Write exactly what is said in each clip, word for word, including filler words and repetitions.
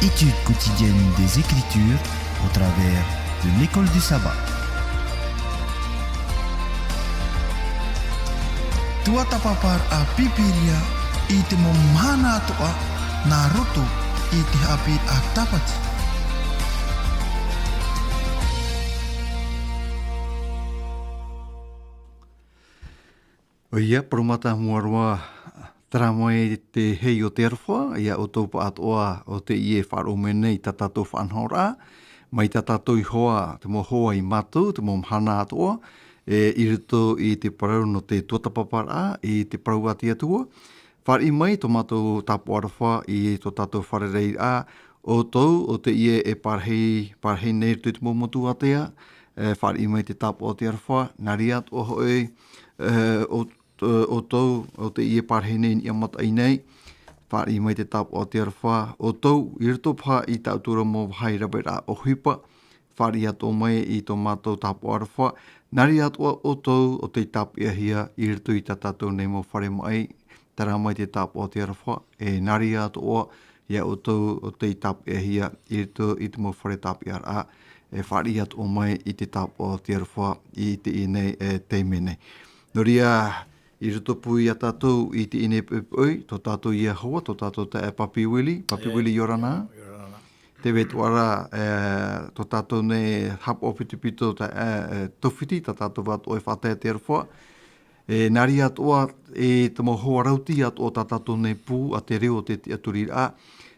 Étude quotidienne des Écritures au travers de l'école du sabbat. Tuatapaparaʻa Pīpīria i te mau mahana atoʻa nā roto i te haʻapiʻiraʻa tāpati. ʻOia, parau mātāmua roa, terā mai te hei o te aroha, ia ʻoutou paʻatoʻa o teie e faʻaroʻo mai nei tā tātou faʻanahoraʻa, mai tā tātou iho ā, te mau hoa ia mātou, te mau mahana atoʻa, e, i roto i te parau nō te tuatapaparaʻa, i te parau a te Atua. Fāriʻi mai tō mātou tāpaʻo aroha i tō tātou fārereiraʻa, ʻoutou, o teie e parahi, parahi nei i roto i te mau motu ātea, e, fāriʻi mai te tāpaʻo o te aroha, nā reira atoʻa hoʻi, e, ʻo ʻoutou, o teie e parahi nei i niʻa mataʻi nei, fāriʻi mai te tāpaʻo o te aroha, ʻoutou, i roto paha i tā ʻoutou ra mau vāhi raveraʻa ʻohipa, fāriʻi atoʻa mai i tō mātou tāpaʻo aroha, nā reira atoʻa ʻoutou, ʻo tei tāpeʻahia i roto i tā tātou nei mau fare maʻi, terā mai te tāpaʻo o te aroha, e nā reira atoʻa, ia ʻoutou, ʻo tei tāpeʻahia i roto i te mau fare tāpeʻaraʻa, e fāriʻi atoʻa mai i te tāpaʻo o te aroha i teie nei, e, taime nei. Nō reira, i roto pū ia tātou i teie nei poʻipoʻi, tō tātou Iehova, tō tātou taeaʻe Papi Willie, Papi Willie, ʻia ora na. ʻIa ora na. Tē vai atoʻa ra, e, tō tātou nei haʻapaʻo pitopito, tā, e, e, taufiti, tā tātou atoʻa e faʻatae te aroha. E, nā reira atoʻa, e, te mau hoa rauti atoʻa tā tātou nei pū, a te reo o te tiʻaturiraʻa,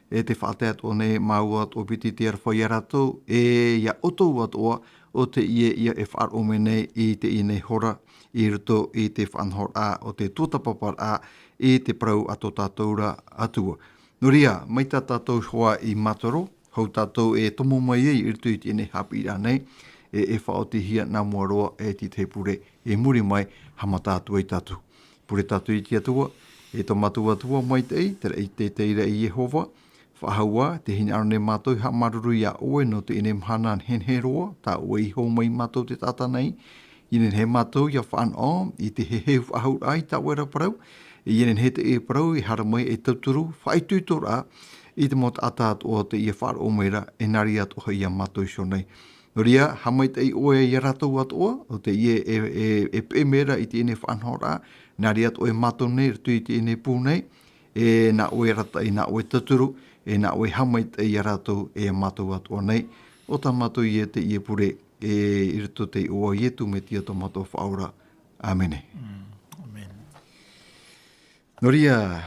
e, tē faʻatae atoʻa nei māua atoʻa piti te aroha ia rātou, e, ia ʻoutou atoʻa, ʻo teie ia e faʻaroʻo mai nei i teie nei hora, i roto i te faʻanahoraʻa o te tuatapaparaʻa, i te parau a tō tātou ra Atua. Nō reira, mai tā tātou hoʻi i mātaro, hou tātou e tomo mai ai i roto i teie nei haʻapiʻiraʻa nei, e, e faʻaotihia nā mua roa e te tahi pure, i muri mai, haʻamata atu ai tātou. Pure tātou i te Atua, e tō mātou Atua maitaʻi, terā i te taʻata ra Iehova, faʻahou ā, tē hinaʻaro nei mātou e haʻamāuruuru ia ʻoe nō teie nei mahana nehenehe roa, tā ʻoe i hōmai mātou te taʻata nei, ʻia nehenehe mātou ia fānaʻo i te heheu faʻahou i tā ʻoe ra parau, ʻia nehenehe teie parau e haere mai e tauturu, faʻaitoitoraʻa i te mau taʻata atoʻa o teie e faʻaroʻo mai ra, e nā reira atoʻa ia mātou iho nei. Nō reira, haʻamaitaʻi ʻoe ia rātou atoʻa, ʻo teie e, e, e peʻe mai ra i teie nei faʻanahoraʻa, nā reira atoʻa e mātou nei, i roto i teie nei pū nei, e nā ʻoe arataʻi, nā ʻoe tauturu, e nā ʻoe haʻamaitaʻi ia rātou, e mātou atoʻa nei, ʻo tā mātou ia teie pure, e i roto i te iʻoa o Ietu Metia tō mātou Faʻaora. ʻĀmene. Mm, ʻāmene. Nō reira,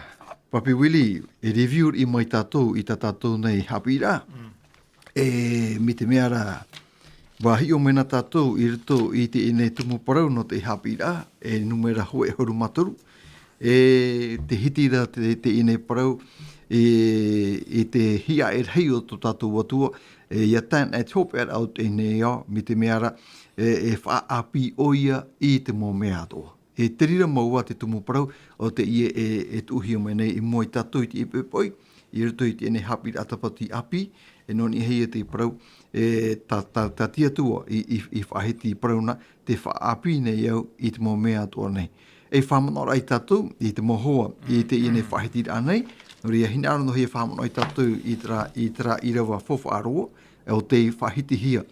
Papi Willie, e review riʻi mai tātou i tā tātou nei haʻapiʻiraʻa. Mm. E, mai te mea ra, ʻua hiʻo mai na tātou i roto i teie nei tumu parau nō te haʻapiʻiraʻa, e numera hōʻē ʻahuru mā toru. E, tē hiti ra te, teie nei parau, e, i te hiaʻai rahi o tō tātou Atua, e, ʻia tae ana i te hopeʻaraʻa o teie nei ao, mai te mea ra, e, e faʻaʻāpī ʻoia i te mau mea atoʻa. E te reira mau ā te tumu parau, ʻo teie e, e tuʻuhia mai nei i mua ia tātou i te poʻipoʻi, i roto i teie nei haʻapiʻiraʻa tāpati ʻāpī, e nō niʻa hoʻi te parau, e tā, tā, tā te Atua i, i, i faʻahiti parau na, tē faʻaʻāpī nei au i te mau mea atoʻa nei. E faʻamanaʻo ra ia tātou, i te mau hoa, i teie nei faʻahitiraʻa nei, nō reira hinaʻaro noa hoʻi e faʻamanaʻo ia tātou i terā, i terā ʻīrava faufaʻa roa, ʻo tei faʻahitihia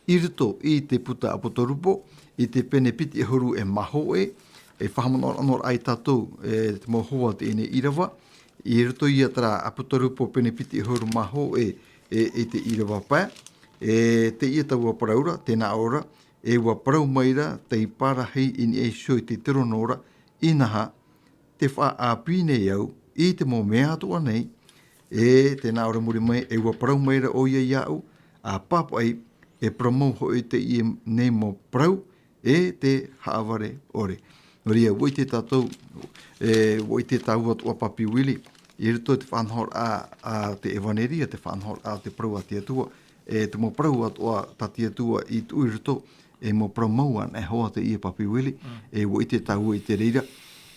i roto i te puta ʻApotarupo, i te pene piti ʻahuru e mā hōʻē, e faʻamanaʻo noa ra ia tātou, e, te mau hoa o teie nei ʻīrava, i roto ia terā ʻApotarupo pene piti ʻahuru mā hōʻē, e, i te ʻīrava pae, e, teie taua parau ra, tē nā ʻō ra, e ʻua parau mai ra tei parahi i niʻa iho i te terono ra, inaha, tē faʻaʻāpī nei au i te mau mea atoʻa nei, e tē nā ʻō ra muri mai, e ʻua parau mai ra ʻoia iāʻu, ʻa pāpaʻi, e parau mau hoʻi teie nei mau parau, e te haʻavare ʻore. Nō reira, ʻua ʻite tātou, e, ʻua ʻite tāua atoʻa Papi Willie, i roto i te faʻanahoraʻa a te ʻevaneria, te faʻanahoraʻa a te parau a te Atua, e te mau parau atoʻa tā te Atua i tuʻu i roto, e mau parau mau anaʻe hoʻi teie Papi Willie, e ʻua ʻite tāua i te reira.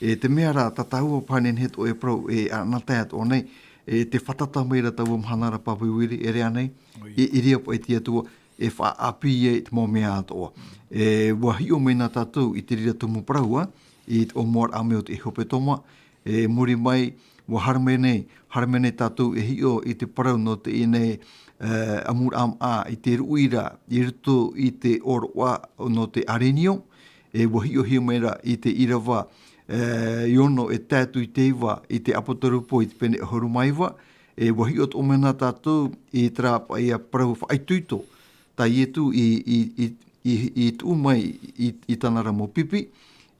E te mea rā, tā tāua paʻi e nehenehe atoʻa e parau, e ʻanaʻanatae atoʻa nei, e tē fātata mai ra taua mahana ra Papi Willie, e rave nei, e, i reira paʻi te Atua, e faʻaʻāpī ai te mau mea atoʻa. E ʻua hiʻo mai na tātou i te reira tumu parau, ā, i te ʻōmuaraʻa mai o te hepetoma, e muri mai, Ua haere mai nei, haere mai nei tātou e hiʻo i te parau nō teie nei, e, ʻamuraʻa māʻa i te ruʻi ra i roto i te ʻōroʻa nō te ʻĀrenio, e ua hiʻohia mai ra i te ʻīrava, e, i ono e tae atu i te iva i te Apotarupo i te pene ʻahuru mā iva, e ua hiʻo atoʻa mai na tātou i terā paʻi parau faʻaitoito, tā Ietu i, i, i, i, i tuʻu mai i, i tāna ra mau pipi,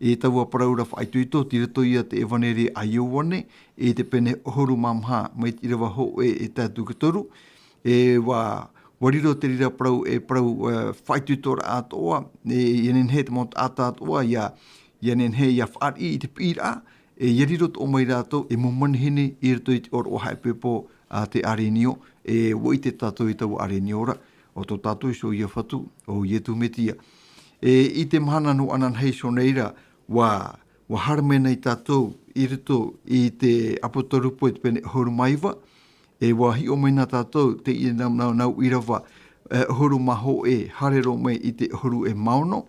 i taua parau ra faʻaitoito, tei roto ia te ʻEvaneria a Ioane, i te pene ʻahuru mā maha, mai te ʻīrava hōʻē e tae atu i te toru, e ua, ua riro te reira parau, e parau, e, faʻaitoitoraʻa atoʻa, e, ʻia nehenehe te mau taʻata atoʻa, ʻia, ʻia nehenehe ʻia fāriʻi i te piʻiraʻa, e, ʻia riro atoʻa mai rātou, e mau manihini i roto i te ʻōroʻa haʻepoʻepo a te ʻĀrenio, e, ua ʻite tātou i taua ʻĀrenio ra, ʻo tō tātou iho ia Fatu, ʻo Ietu Metia. E, i te mahana nō ananahi iho nei ra, ua, ua haere mai nei tātou i roto i te Apotarupo i te pene ʻahuru mā iva, e ua hiʻo mai na tātou teie nau, nau, nau ʻīrava, e, ʻahuru mā hōʻē, haere roa mai i te ʻahuru e mā ono,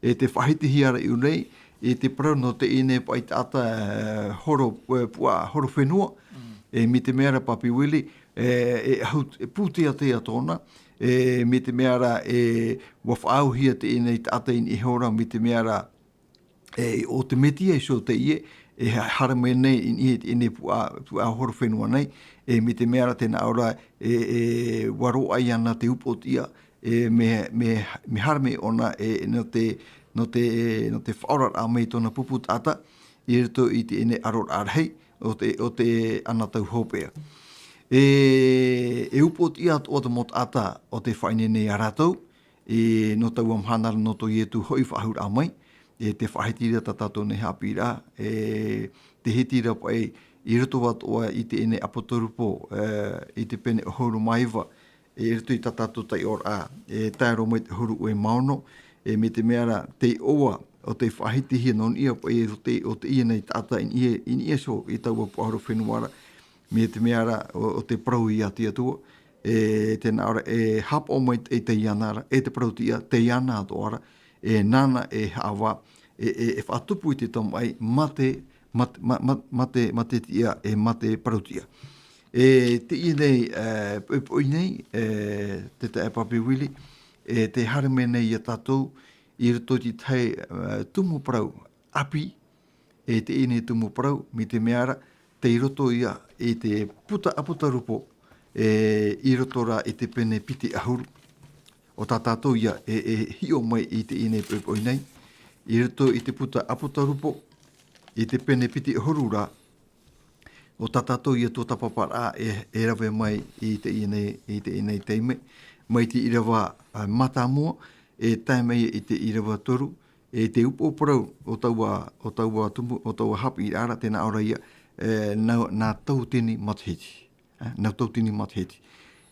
e te faʻahitihia ra i ʻō nei, i te parau nō teie nei paʻi taʻata, e, horo, e, puaʻa horo fenua, e, mai te mea ra Papi Willie, e, e ahu, e pūteatea tōna, e, mai te mea ra, e, ua faʻaauhia teie nei taʻata i niʻa iho ra, mai te mea ra, e, ʻo te Metia iho teie, e ha-, haere mai nei i niʻa i teie nei puaʻa, puaʻa horo fenua nei, e, mai te mea ra tēnā ʻō ra, e, e, ua roaʻa iāna te upoʻotiʻa, e, mea, mea, mea haere mai ʻōna, e, nō te, nō te, nō te faʻaoraraʻa mai tōna pupu taʻata, i roto i teie nei ʻaroraʻa rahi, ʻo te, ʻo te anotau hopeʻa. E, e upoʻotiʻa atoʻa te mau taʻata ʻo tē faʻaineine nei ia rātou, e, nō taua mahana ra nō tō Ietu hoʻi faʻahou raʻa mai, e, tē faʻahiti ra tā tātou nei haʻapiʻiraʻa, e, tē hiti ra paʻi i roto atoʻa i teie nei Apotarupo, e, i te pene ʻahuru mā iva, e, i roto i tā tātou taiʻoraʻa, e, tae roa mai te ʻahuru e mā ono, e, mai te mea ra, tei ʻoaʻoa, ʻo tē faʻahitihia nō niʻa paʻi ʻo te, ʻo teie nei taʻata i niʻa, i niʻa iho i taua puaʻa horo fenua ra, mai te mea ra, ʻo, ʻo te parau ia te Atua, e, tēnā ʻō ra, e haʻapaʻo mai te, teiāna ra, e te parau tiʻa, teiāna atoʻa ra, e nāna e haʻavā, e, e, e faʻatupu i te tamaʻi, mā te, mā te, mā, mā, mā te, mā te tiʻa, e mā te parau tiʻa. E, teie nei, e, poʻipoʻi nei, e, te taeaʻe Papi Willie, e, tē haere mai nei ia tātou, i roto i te tahi, e, tumu parau, ʻapi, e teie nei tumu parau, mai te mea ra, tei roto ia i te puta Apotarupo, e, i roto ra i te pene piti ʻahuru. ʻO tā tātou ia e, e hiʻo mai i teie nei poʻipoʻi nei, i roto i te puta Apotarupo, i te pene piti ʻahuru ra, ʻo tā tātou ia tuatāpaparaʻa e, e rave mai i teie nei, i teie nei taime, mai te ʻīrava, a, mātāmua, e tae mai i te ʻīrava toru, e te upoʻo parau o taua, o taua tumu, o taua haʻapiʻiraʻa ra, tēnā ʻō ra ia, e, nā, nā tautini matahiti. E, nā tautini matahiti.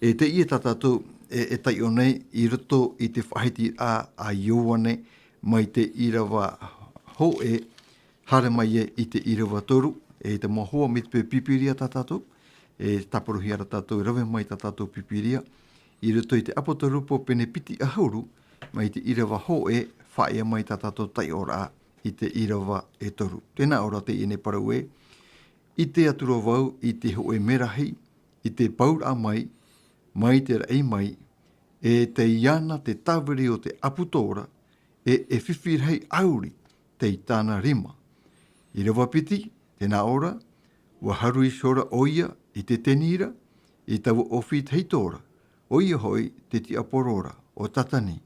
E teie tā tātou, e, e taiʻo nei i roto i te faʻahitiraʻa a Ioane mai te ʻīrava hōʻē, haere mai ē i te ʻīrava toru, e te mau hoa mai te peu Pīpīria tā tātou, e tāparuhia ra tātou, e rave mai tā tātou Pīpīria, i roto i te Apotarupo pene piti ʻahuru, mai te ʻīrava hōʻē, faʻaea mai tā tātou taiʻoraʻa i te ʻīrava e toru. Tēnā ʻō ra teie nei parau ē, ʻite atura vau i te hōʻē mērahi, i te pauraʻa mai, mai te raʻi mai, e teiāna te tāviri o te ʻaputoʻa ra, e, e fifi rahi ʻauri tei tāna rima. ʻĪrava piti, tēnā ʻō ra, ua haru iho ra ʻoia i te teni ra, i taua ʻōfī tahito ra, ʻoia hoʻi te tiaporo ra, ʻo Satani.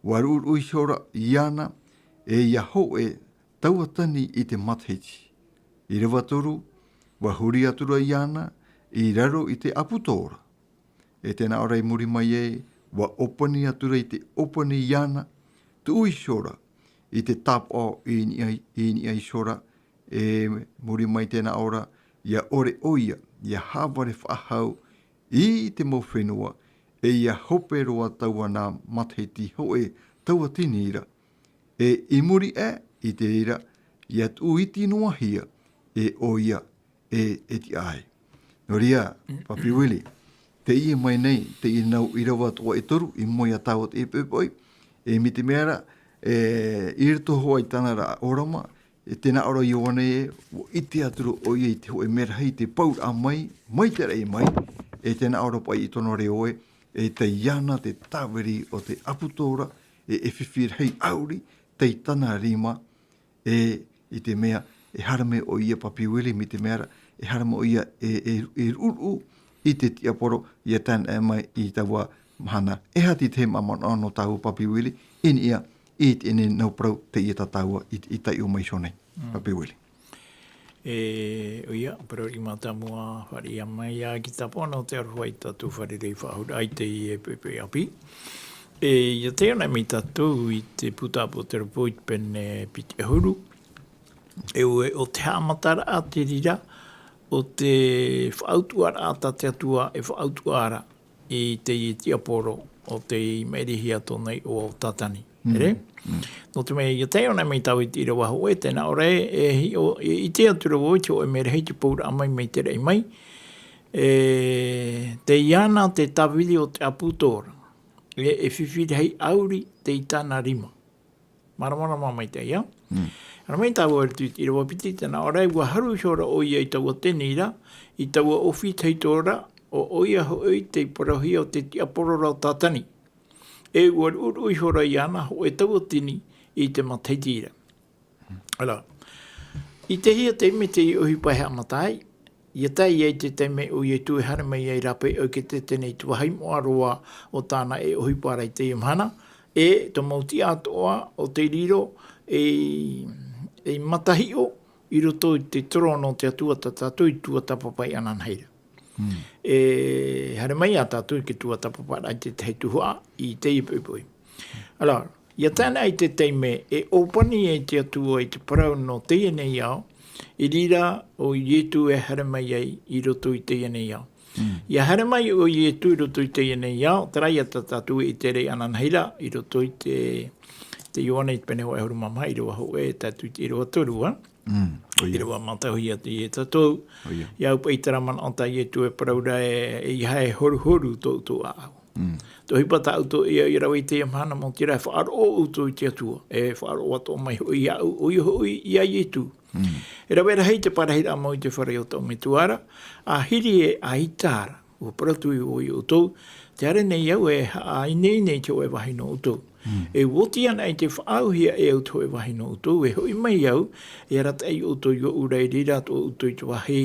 Ua ruʻuruʻu iho ra iāna, e ʻia hōʻē taua tani i te matahiti. ʻĪrava toru, ua huri atura iāna, i raro i te ʻaputoʻa ra. E tēnā ʻō ra i muri mai ē, ua ʻōpani atura i te ʻōpani iāna, tuʻu iho ra, i te tāpaʻo i niʻa, i niʻa iho ra, e muri mai tēnā ʻō ra, ʻia ʻore ʻoia, ʻia haʻavare faʻahou, i te mau fenua, e ʻia hope roa taua nā matahiti hōʻē taua tini ra. E i muri aʻe i te reira, ʻia tuʻu iti noa hia, e ʻoia, e, e tiʻa ai. Nō reira, Papi Willie, teie mai nei, teie nau ʻīrava atoʻa e toru, i mua ia tāua te poʻipoʻi, e mai te mea ra, e, i roto hoʻi i tāna ra ʻōrama, E tē nā ʻō ra Ioane ē, ʻua ʻite atu ra ʻoia i te hōʻē merahi i te pouraʻa mai, mai te raʻi mai, e tē nā ʻō ra paʻi i tōna reo ē, e tei iāna te tāviri o te ʻaputora, e, e fifi rahi ʻauri, tei tāna rima, e, i te mea, e haere mai ʻoia Papi Willie, mai te mea ra, e haere mai ʻoia, e, e, e ruʻuruʻu i te tiaporo, ʻia tae noa mai i taua mahana. E aha te tahi māmanaʻo nō tāua Papi Willie, i niʻa, i teie nei parau, teie tā tāua, i, i taiʻo mai iho nei. Papi Willie. E, ʻoia, parau riʻi mātāmua, fāriʻi mai ā ki tāpō nō te aroha i tātou fārerei faʻahou ai teie poʻipoʻi ʻāpī. E, ʻia taiʻo nei tātou i te puta ʻāpōsetolo Paula i te pene piti ʻahuru. E ʻua, ʻo te haʻamataraʻa te reira, ʻo te faʻautuʻaraʻa tā te Atua e faʻautuʻa ra i teie tiaporo ʻo tei maʻirihia tōna iʻoa ʻo Tātani. Ere? Nō te mea, ʻia taiʻo nei tātou i te ʻīrava hōʻē, tē nā ʻō ra ē, e hiʻo, e ʻite atu ra vau i te hōʻē merahi i te pouraʻa mai, mai te raʻi mai. E, tei iāna te tāviri o te ʻaputora. E, e fifi rahi ʻauri tei tāna rima. Māramarama maitaʻi, ā? Haere mai tāua i te ʻīrava piti, tē nā ʻō ra ē, ʻua haru iho ra ʻoia i taua tini ra, i taua ʻōfī tahito ra, ʻo ʻoia hoʻi tei parauhia ʻo te tiaporo ra ʻo Tātani. E ʻua ruʻuruʻu iho ra iāna hōʻē tauatini i te matahiti ra. Ara, i teie taime teie ʻohipa e haʻamata ai, ʻia tae ia i te taime ʻo Ietu e haere mai ai rāpae ʻau i te tetene i te vāhi moʻa roa o tāna e ʻohipa ra i teie mahana, e te mau tiʻa atoʻa o te riro ei, ei matahiʻo i roto i te terōno o te Atua tā tātou i tuatāpapa iāna anaʻe ra. E haere mai ā tātou i te tuatāpaparaʻa i te tahi tuhaʻa i teie poʻipoʻi. Ara, ʻia tae noa i te taime e ʻōpani ai te Atua i te parau nō teie nei ao, i reira ʻo Ietu e haere mai ai i roto i teie nei ao. ʻIa haere mai ʻo Ietu i roto i teie nei ao, terā ia tā tātou e ʻite ra iāna anaʻe ra, i roto i te, te Ioane i te pene hōʻē ʻahuru mā maha, ʻīrava hōʻē, tae atu i te ʻīrava toru, ā? ʻIrava mātauhia ia tātou. ʻIa au paʻi terā manaʻo tā Ietu e parau ra ē, ʻeiaha e horuhoru tō ʻoutou ʻāʻau. Te ʻohipa tā ʻoutou e au ia rave i teie mahana, mau terā e faʻaroʻo ʻoutou i te Atua, e faʻaroʻo atoʻa mai hoʻi iāʻu, ʻoia hoʻi ia Ietu. E rave rahi te parahiraʻa mau i te fare o tō metua ra, ʻa hiri e ʻaita ra. ʻUa parau atu vau ia ʻoutou, tē haere nei au e haʻaineine i te hōʻē vāhi nō ʻoutou. E oti ana i te faʻaauhia e au te hōʻē vāhi nō ʻoutou, e hoʻi mai au, e arataʻi ʻoutou i ʻōʻu ra i reira atoʻa ʻoutou i te vāhi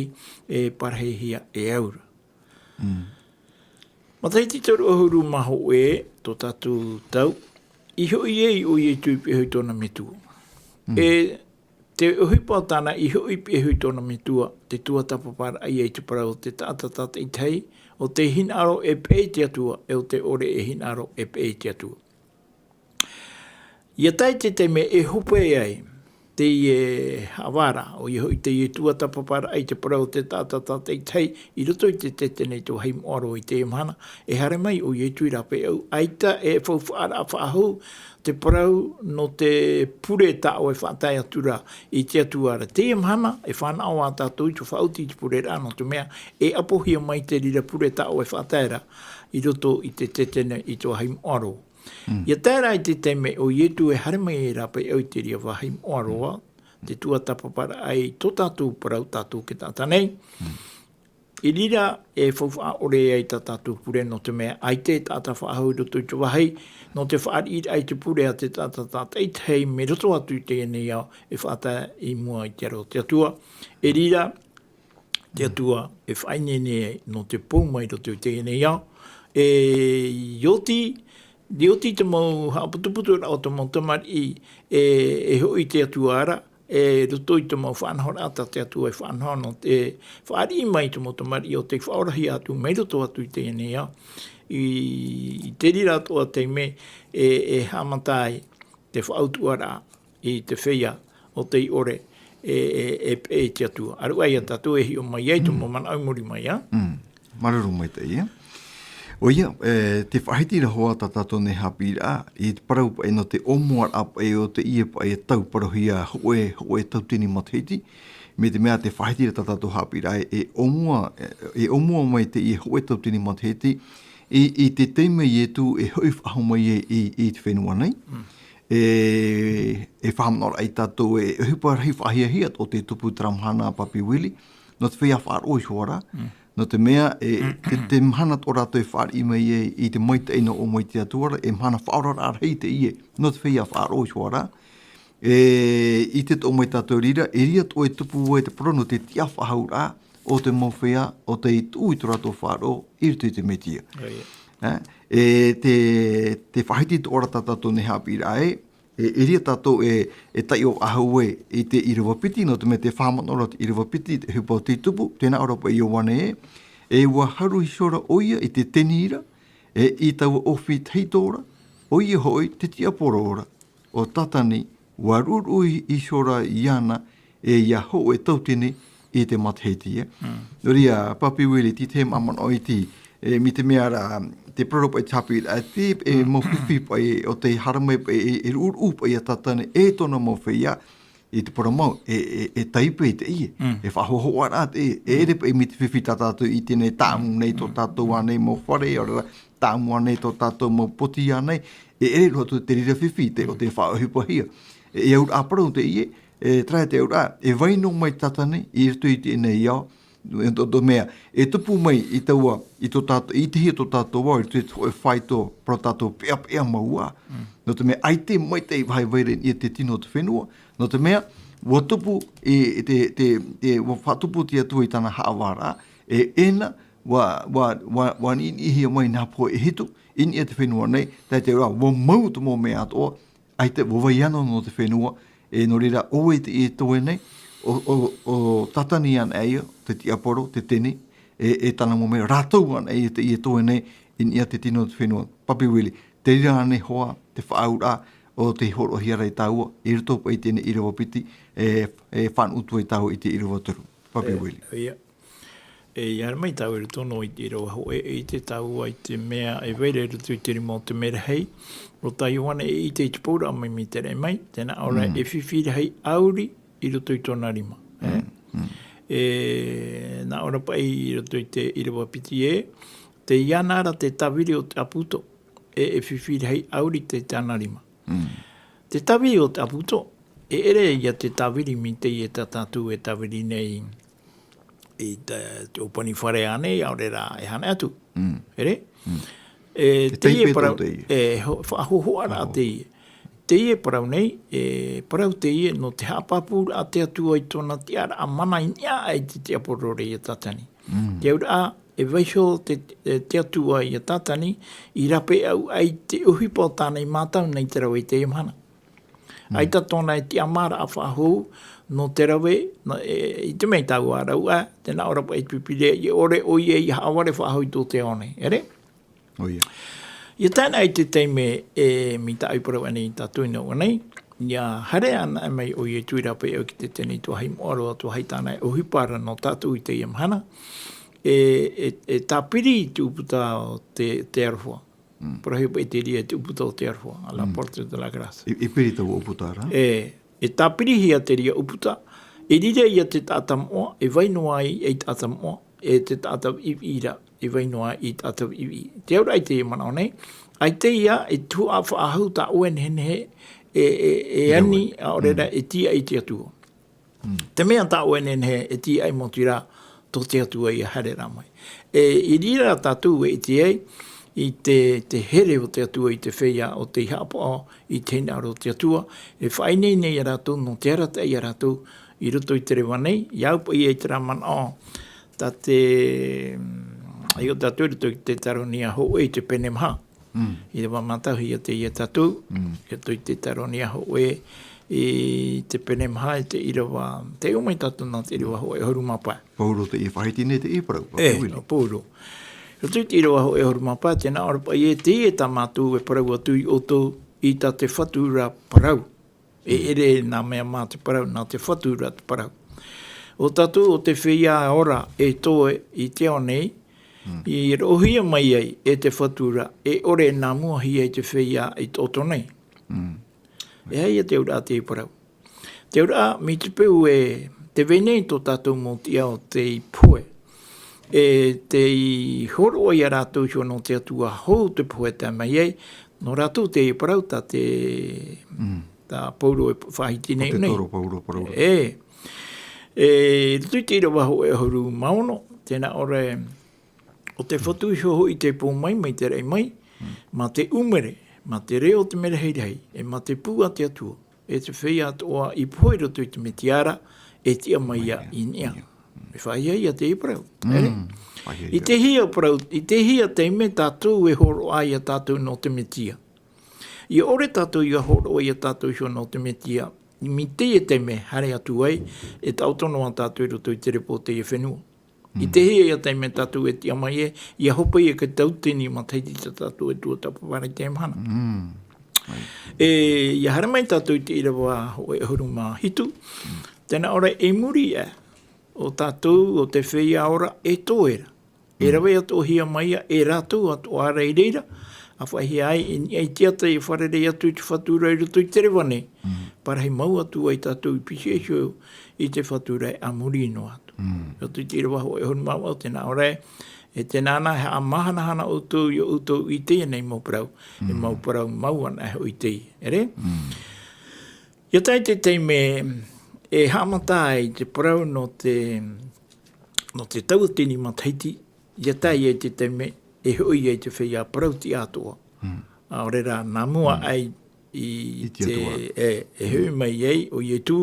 e parahihia e au ra. Matahiti toru ʻahuru mā hōʻē tō tātou tau, i hoʻi ai ʻo Ietu i pihaʻi i tōna metua. E te ʻohipa o tāna i hoʻi i pihaʻi i tōna metua, te tuatāpaparaʻa ia i te parau o te taʻata tātaʻitahi, ʻo te hinaʻaro e peʻe i te Atua, e ʻo te ʻore e hinaʻaro e peʻe i te Atua. ʻIa tae te taime e hope ai, teie haʻavāraʻa, ʻoia hoʻi teie tuatāpaparaʻa i te parau o te taʻata tātaʻitahi, i roto i te tetene i te vāhi moʻa roa i teie mahana, e haere mai ʻo Ietu i rāpae ʻau, ʻaita e faufaʻaraʻa faʻahou, te parau nō te pure tā ʻoe e faʻatae atu ra i te Atua ra. Teie mahana, e fānaʻo ā tātou i te faʻaoti i te pureraʻa nō te mea, e ʻapohia mai te reira pure tā ʻoe e faʻatae ra, i roto i te tetene i te vāhi moʻa roa. ʻIa tae rā i te taime ʻo Ietu e haere mai e rāpae ʻau i te reira vāhi moʻa roa, te tuatāpaparaʻa i tō tātou parau tātou e taʻata nei. I reira e faufaʻa ʻore ai tā tātou pure nō te mea ʻaita e taʻata faʻahou i roto i te vāhi, nō te fāriʻiraʻa i te pure a te taʻata tātaʻitahi mai roto atu i teie nei ao e faʻatae i mua i te aro o te Atua. E reira, te Atua e faʻaineine ai nō te pou mai i roto i teie nei ao. E, ʻia oti, ʻia oti te mau haʻaputuputuraʻa o te mau tamariʻi e, e hoʻi i te Atua ra, e roto i te mau faʻanahoraʻa tā te Atua e faʻanaho nō te fāriʻi mai i te mau tamariʻi ʻo tei faʻaorahia atu mai roto atu i teie nei ao. I, i te reira atoʻa taime e, e haʻamata ai te faʻautuʻaraʻa i te feiā ʻo tei ʻore e, e, e peʻe i te Atua. ʻAruʻa ia tātou e hiʻo mai ai, te mau manaʻo i muri mai, ā? Māuruuru maitaʻi, ā? ʻOia, e, te faʻahiti ra hoʻi tā tātou nei haʻapiʻiraʻa, i te parau paʻi nō te ʻōmuaraʻa paʻi o teie paʻi e tau parauhia hōʻē, hōʻē tauatini matahiti, mai te mea te faʻahiti ra tā tātou haʻapiʻiraʻa e ʻōmua, e, e ʻōmua mai teie hōʻē tauatini matahiti, i, i te taime Ietu e hoʻi faʻahou mai ai i, i te fenua nei. e, e faʻamanaʻo ai tātou e, e ʻohipa rahi faʻahiahia o te tupu i terā mahana, Papi Willie, nō te feiā faʻaroʻo iho ā rā, nō te mea, e, te, te mahana tō rātou e fāriʻi mai ai i te maitaʻi nō ʻō mai i te Atua ra, e mahana faʻaoraraʻa rahi teie, nō te feiā faʻaroʻo iho ā rā, e, i te tō mai tātou reira, e riro atoʻa e tupu ē te parau nō te tiʻafaʻahouraʻa o te mau feiā, ʻo tei tuʻu i tō rātou faʻaroʻo i roto i te Mesia. E, e te, te faʻahiti tō ʻoe ra tā tātou nei haʻapiʻiraʻa ē, e, e riro tātou e, e taiʻo faʻahou ē i te ʻīrava piti, nō te mea tē faʻamanaʻo ra te ʻīrava piti, te ʻohipa o te tupu, tē nā ʻō ra paʻi Ioane ē, e ʻua haru iho ra ʻoia i te teni ra, e i taua ʻōfī tahito ra, ʻoia hoʻi te tiaporo ra, ʻo Tātani, ʻua ruʻuruʻu iho ra iāna, e ʻia hōʻē tautini i te matahiti, e. Nō reira, Papi Willie, tē tahi māmā iti, e, mai te mea ra, te parau paʻi te haʻapiʻiraʻa, e, mau fifi paʻi, ʻo tei haere mai paʻi, e, e ruʻuruʻu paʻi ia Tātani, e tōna mau feiā, i te parau mau, e, e, e taipe teie, e faʻahōhoʻaraʻa teie, e ʻere paʻi mai te fifi tā tātou i teie nei tāʻamu nei tō tātou ānei mau fare, ʻaore rā, tāʻamu ānei tō tātou mau poti ānei, e ʻere roa atu te reira fifi, te, ʻo tē faʻaʻohipahia. E, e auraʻa parau teie, e, terā te auraʻa, e vai noa mai Tātani, i roto i teie nei ao, e tō, tō mea, e tupu mai i taua, i tō tātou, i te hia tō tātou ao, i roto i te hōʻē faito, parau tātou peʻapeʻa mau ā. Nō te mea, ʻaita e maitaʻi vāhi vai ra i niʻa i te tino o te fenua, nō te mea, ʻua tupu, e, e te, te, te, ʻua faʻatupu te Atua i tāna haʻavāraʻa, e, ʻena, ʻua, ʻua, ʻua, ʻua niʻiniʻihia mai nā pohe e hitu, i niʻa i te fenua nei, tae te auraʻa, ʻua mau te mau mea atoʻa, ʻaita ʻua vai ʻana nō te fenua, e nō reira, ʻo vai teie e toe nei, ʻo, ʻo, ʻo Tātani ānei ïa, te tiaporo, te teni, e, e tāna mau mea, rātou ānei ïa teie e toe nei, i niʻa i te tino o te fenua. Papi Willie, te reira ānei hoʻi te faʻaauraʻa ʻo tei hōroʻahia ra e tāua, i roto paʻi i teie ʻīrava piti, e, e fānaʻo atu ai tāua i te ʻīrava toru. Papi Willie. ʻOia. E, ʻia haere mai tāua i roto noa i te ʻīrava hōʻē, e ʻite tāua i te mea e vai ra i roto i te rima o te merahi, ʻo tā Ioane e ʻite i te pouraʻa mai mai te raʻi mai, tē nā ʻō ra e fifi rahi ʻauri i roto i tōna rima. E, nā ʻō ra paʻi i roto i te ʻīrava piti ē, tei iāna ra te tāviri o te ʻāpūto, e, e fifi rahi ʻauri i tāna rima. Te tāviri o te ʻāpūto, e ʻere ïa te tāviri mai teie tā tātou e tāviri nei i te, te ʻōpani fare ānei, ʻaore rā e hana atu. ʻEre? E, teie parau, e, ho-, faʻahōhoʻaraʻa teie. Teie parau nei, e, parau teie nō te haʻapāpūraʻa te Atua i tōna tiʻaraʻa mana i niʻa aʻe i te tiaporo ra ia Tātani. Te auraʻa, e vaiiho te, e, te Atua ia Tātani, i rāpae au ai te ʻohipa o tāna i mātau nei te rave i teie mahana. ʻAita tōna e tiʻamāraʻa faʻahou, nō te rave, nō, e, i te mea tāua rāua, tē nā ʻō ra paʻi te Pīpīria, ʻia ʻore ʻoia ʻia haʻavare faʻahou i tō te ao nei, ʻere? ʻOia. ʻIa tae ana i te taime e mai tāʻu i parau ānei ia tātou i nā ʻō nei, ʻia haere ana mai ʻoia i te ui rāpae au ki te teni tuahine moʻa roa, tuahine tāna e ʻohipa ra nō tātou i teie mahana, e, e, e tāpiri i te ʻūputa o te, te aroha. Parauhia paʻi te reira i te ʻūputa o te aroha, à la porte de la grâce. E, e piri taua ʻūputa ra? E, e tāpirihia te reira ʻūputa, e riro ïa te taʻata moʻa, e vai noa ai ei taʻata moʻa, e te taʻata viʻiviʻi ra, e vai noa ai ei taʻata viʻiviʻi. Te auraʻa i teie manaʻo nei, ʻaita ïa e tuhaʻa faʻahou tā ʻoe nehenehe, e, e, e ani, ʻaore rā, e tīaʻi i te Atua. Te mea tā ʻoe nehenehe e tīaʻi, mau atu rā, tō te Atua ïa haere rā mai. E, i reira tātou e ʻite ai, i te, te here o te Atua i te feiā ʻo tei haʻapaʻo i te hinaʻaro o te Atua, e faʻaineine ia rātou, nō te arataʻi ia rātou, i roto i te reva nei, ʻia au paʻi i terā manaʻo, tā te, mm, ʻia au tātou i roto i te Teuteronomio hōʻē i te pene maha. ʻĪrava mātauhia teie tātou, ʻia au i te Teuteronomio hōʻē, i te pene maha, i te ʻīrava, tē ʻō mai tātou nā te ʻīrava hōʻē ʻahuru mā pae. Paulo teie e faʻahiti nei teie parau, e, Papi Willie. Nō Paulo. ʻIa au i te ʻīrava hōʻē ʻahuru mā pae, tē nā ʻō ra paʻi ē, teie tā mātou e parau atu iā ʻoutou, i tā te Fatu ra parau. E ʻere nā mea mā te parau, nā te Fatu ra te parau. ʻO tātou ʻo te feiā ora e toe i te ao nei, i roʻohia mai ai e te Fatu ra, e ʻore e nā muahia i te feiā i tō ʻoutou nei. E aha ïa te auraʻa teie parau? Te auraʻa, mai te peu e tē vai nei tō tātou mau tiʻa ʻo tei pohe, e tei hōroʻa ia rātou iho nō te Atua hou te pohe e tae mai ai, Nō rātou te parau tā te, tā Paulo e faʻahiti nei nei. Toro Paulo, Paulo. E, e, roto i te ʻīrava hōʻē ʻahuru mā ono, tēnā ʻore, ʻo te Fatu iho hoʻi tei pō mai, mai te raʻi mai, mā te ʻumere, mā te reo o te merahi rahi, e mā te pū a te Atua, e te feiā atoʻa i pohe i roto i te Metia ra, e tiʻa mai ia i niʻa. E faʻahiahia te parau. E? I te hia parau, i te hia taime tātou e hōroʻa ia tātou nō te Metia. ʻIa ʻore tātou ia hōroʻa ia tātou iho nō te Metia, mai teie taime haere atu ai, e taʻoto noa tātou i roto i te repo o teie fenua. I te hia ia taime tātou e tiʻa mai e, ʻia hope ia ka tautini matahiti tā tātou e tuatāpaparahi i teie mahana. E, ʻia haere mai tātou i te ʻīrava hōʻē ʻahuru mā hitu, tēnā ʻore i muri aʻe, ʻo tātou, ʻo te feiā ora e toe ra. E rave atoʻahia mai ia, e rātou atoʻa ra i reira, a faʻahiahia ai, i niʻa i te ata e fārerei atu i te Fatu ra i roto i te reva nei, parahi mau atu ai tātou i pīhaʻi iho i te Fatu ra a muri noa atu. Roto i te ʻīrava hōʻē ʻahuru mā vaʻu, tēnā ʻore, e tēnā na, e haʻamahanahana ʻoutou, ʻia ʻoutou i teie nei mau parau, e mau parau mau ana e hoʻi teie, ʻere? ʻIa tae i te taime, e haʻamata ai te parau nō te, nō te tauatini matahiti, ʻia tae ia i te taime, e hoʻi ai te feiā parau tiʻa atoʻa. ʻAore rā, nā mua aʻe i te, e, e hoʻi mai ai ʻo Ietu,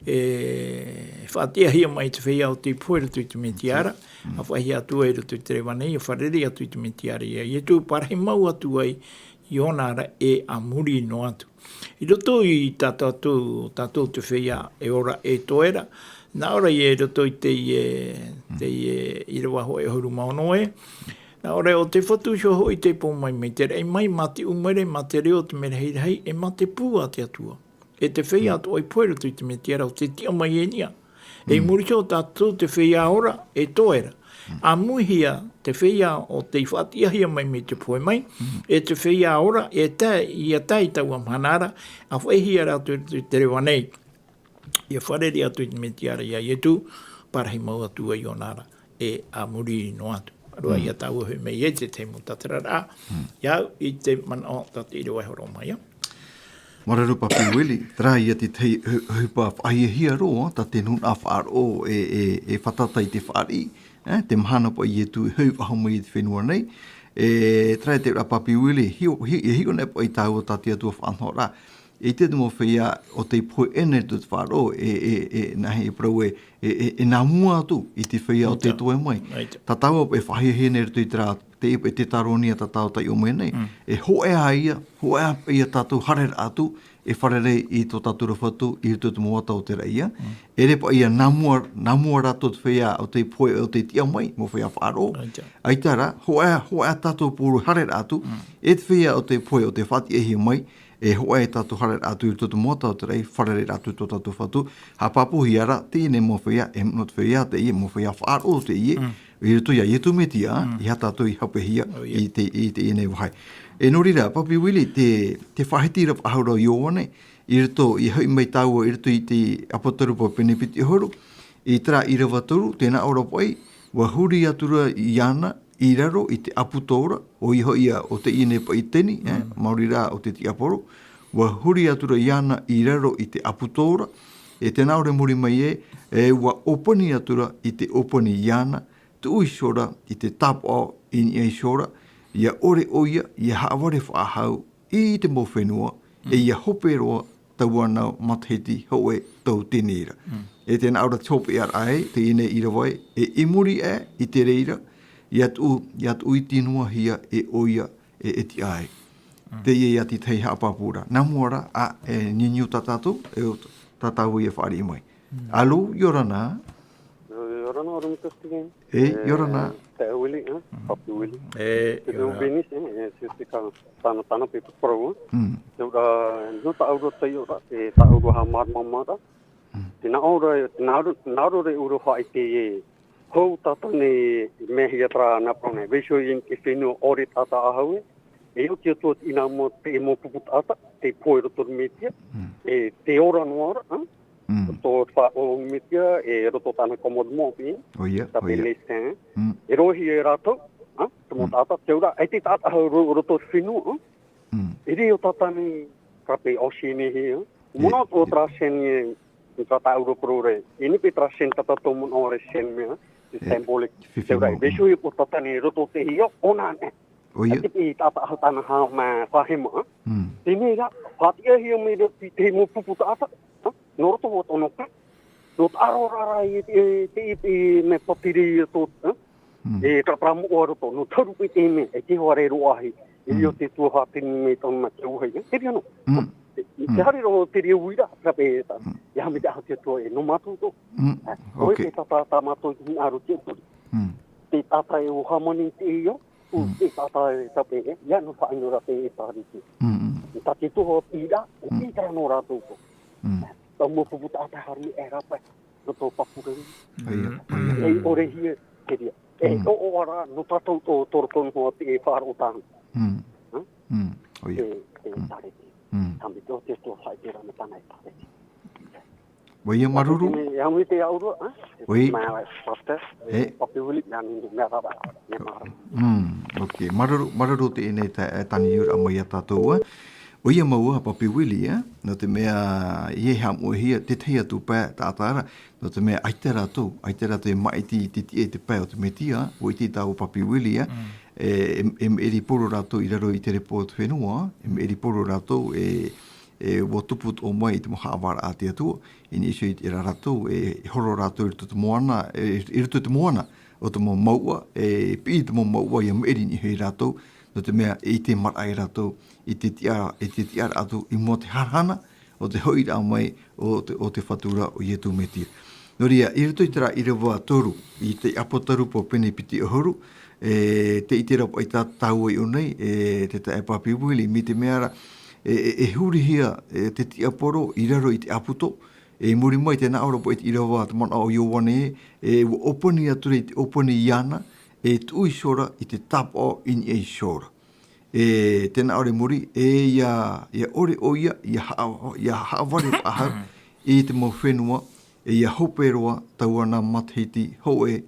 e faʻatiʻahia mai te feiā ʻo tei pohe i roto i te Metia ra, a faʻahiahia atu ai i roto i te reva nei, e fārerei atu i te Metia ra ia Ietu, parahi mau atu ai i ʻōna ra e a muri noa atu. I roto i tā tātou, tātou te feiā e ora e toe ra, nā ʻō ra ia i roto i teie, teie ʻīrava hōʻē ʻahuru mā ono e, nā ʻō ra ʻo te Fatu iho hoʻi tei pō mai, mai te raʻi mai, mā te ʻumere, mā te reo o te merahi rahi, e mā te pū a te Atua. E te feiā atoʻa i pohe i roto i te Metia ra ʻo tei tiʻa mai e niʻa. E muri iho tātou te feiā ora, e toe ra. Amuhia te feiā ʻo tei faʻatiʻahia mai mai te pohe mai, e te feiā ora, e tae, ʻia tae i taua mahana ra, a faʻahiahia rātou i te reva nei. ʻIa fārerei atu i te Metia ra ia Ietu, parahi mau atu ai i ʻōna ra, e a muri noa atu. Roa ia tāua hoʻi mai e te tahi mau tatararaʻa, ʻia au i te manaʻo tā te ʻīrava e hōroʻa mai. Māuruuru Papi Willie, terā ia te tahi ʻohipa faʻahiahia roa, tā te nūnaʻa faʻaroʻo e, e, e fātata i te fāriʻi, e, te mahana paʻi Ietu e hoʻi faʻahou mai i te fenua nei, e, terā ia te reira Papi Willie, hiʻo, hi-, e hiʻo nei paʻi tāua tā te Atua faʻanahoraʻa, e te mau feiā ʻo tei pohe ʻē nei i te faʻaroʻo, e, e, e, nāhea e parau e, e, e, e nā mua atu i te feiā ʻo tei toe mai. Tā tāua e faʻahiahia nei i roto i terā, te, e Tetaronia tā tāua taiʻo mai nei. E hōʻē ā ia, hōʻē ā ia tātou haereraʻa atu, e fārerei i tō tātou ra Fatu, i roto i te mau ata o te raʻi. ʻEʻere paʻi ia nā mua, nā mua rātou te feiā ʻo tei pohe, ʻo tei tiʻa mai, mau feiā faʻaroʻo. ʻAita rā, hōʻē, hōʻē tātou pūrū haereraʻa atu, e te feiā ʻo tei pohe, ʻo tei faʻatiʻahia mai, e hōʻē tātou haereraʻa atu i roto i te mau ata o te raʻi, fārerei atu i tō tātou Fatu, haʻapāpūhia ra, teie nei mau feiā, e nō te feiā teie, mau feiā faʻaroʻo teie, i roto ia Ietu Metia, ʻeiaha tātou i hopehia i te, i teie nei vāhi. E nō reira, Papi Willie, te, te faʻahiti ra faʻahou ra Ioane, i roto, ʻia hoʻi mai tāua, i roto i te ʻApotarupa pene piti ʻahuru, i terā ʻīrava toru, tē nā ʻō ra paʻi, ʻua huri atu ra iāna, i raro i te ʻapu tora, ʻoia hoʻi ā, ʻo teie nei paʻi teni, e, maori rā ʻo te tiaporo, ʻua huri atu ra iāna i raro i te ʻapu tora, e tē nā ʻō ra i muri mai ē, e ʻua ʻōpani atu ra i te ʻōpani iāna, tuʻu iho ra i te tāpaʻo i niʻa iho ra, ʻia ʻore ʻoia, ʻia haʻavare faʻahou i te mau fenua, e ʻia hope roa taua nau matahiti hōʻē tauatini ra. E tē nā ʻō ra te hopeʻaraʻa ē, teie nei ʻīrava ē, e i muri aʻe i te reira, ʻia tuʻu, ʻia tuʻu iti noa hia e ʻoia e, e tiʻa ai. Teie ia te tahi haʻapāpū ra. Nā mua rā, ā, e niuniu tā tātou, e ʻo tā tāua ia fāriʻi mai. Alo, ʻia ora na. ʻIa ora na, ʻia ora na, Mister Steven. E, ʻia ora na. E, Willie, e, Papi Willie. E, ʻia ora. Te Venus, e, e, te, te ka, tāna, tāna pē parau, e. Te ora, nō tāʻu ra taiʻoraʻa, e, tāʻu ra haʻamāramarama ra. Tē nā ʻō ra, tē nā ʻō, nā ʻō ra e ʻua faʻaʻite e hou tātou nei, mea hia terā nā parau nei. Vaiiho i te fenua ʻore taʻata faʻahou, e. E ʻo te Atua i nā mua te mau pupu taʻata, tei pohe i roto i te Metia, e te ora noa ra, a? Roto i te faʻaroʻo o te Metia, e roto i tāna commandement, e. ʻOia, tā te ʻoia. Célestin, e. E roaʻahia e rātou, a? Te mau taʻata, te ora, e te taʻata faʻahou ro-, roto i te fenua, a? E riro tātani, ka pe o Sini hia. Mona o tra Sini e, tra ta Europe rore. Ini pe tra Sini tata to mona ore Sini mea, e symbolic. Te ora, e beso i o tātani roto te hio, ona ne. Oi. Te pi tata ha tana ha ma whahema. Tēnei rā, whātia hia mai rā te, te mo pupu tata. No roto o tono ka. No ta aro rara i te, te, te, me papiri i to, e ka pra mo o roto, no taru pe te me, e te hoa re roahi. E o te tua hātini me tonu ma te uhai, e te reo no. Te hari ro te reo uira, ka pe ta. Ia me te aha te tua e, no matu to. Oi te tata ta mato i aro te tori. Te tata e o hamani te io, o te tata e tape, ia no whainora te e tariki. Ta te toho pira, o pira no rātou to. Tau mo pupu tata haru e rapa, no to papura. Ei ore hia, te ria. E o o ara, no tātou to toro tonu hoa te e wharo o tāna. Oi. Te, te tariki. Tambi to te to whai te rana tāna e tariki. Oi, e maruru. E amu te auro, ha? Oi. Ma, pastor. E. Papi Willie, na ni, na rara, e mara. Ok, maruru, maruru te ene ta, e tani ura mai a tātou, e. Oi, e maua, Papi Willie, e. No te mea, i e hamu hia, te tei atu pa, ta tara. No te mea, ai te rātou, ai te rātou e maiti i te, e te pae o te Metia, o i te tāua Papi Willie, e. E, e, e eri poro rātou i raro i te repo o te whenua, e eri poro rātou, e, e, ua tupu tō mai i te mau haʻavara a te Atua, i ni iso i te rā rātou, e, e horo rātou i roto te moana, e, i roto te moana, o te mau mauʻa, e, piʻi te mau mauʻa, ia maʻiri ni hei rātou, no te mea, e i te maraʻa e rātou, i te tiʻa, i te tiʻa rātou, i mua te harahana, o te hoʻiraʻa mai, o te, o te fatura o Ietu Metia. No reira, i roto i te rā ʻīrava toru, i te Apotarupo pene piti ʻahuru, e, te ʻite rā paʻi tā tāua i ʻō nei, e, te taʻe Papi Willie, mai te mea ra, e, e, e hurihia, e, te tiaporo i raro i te ʻāputo, e, i muri mai tēnā ʻō ra paʻi te ʻīrava te manaʻo o Ioane, e, ua ʻōpani atu ra i te ʻōpani iāna, e tuʻu iho ra i te tāpaʻo i niʻa iho ra. E, tēnā ʻore muri, e, ia, ia ʻore ʻoia, ia haʻa-, ia haʻavare faʻahou i te mau fenua, e, ia hope roa taua nā matahiti hōʻē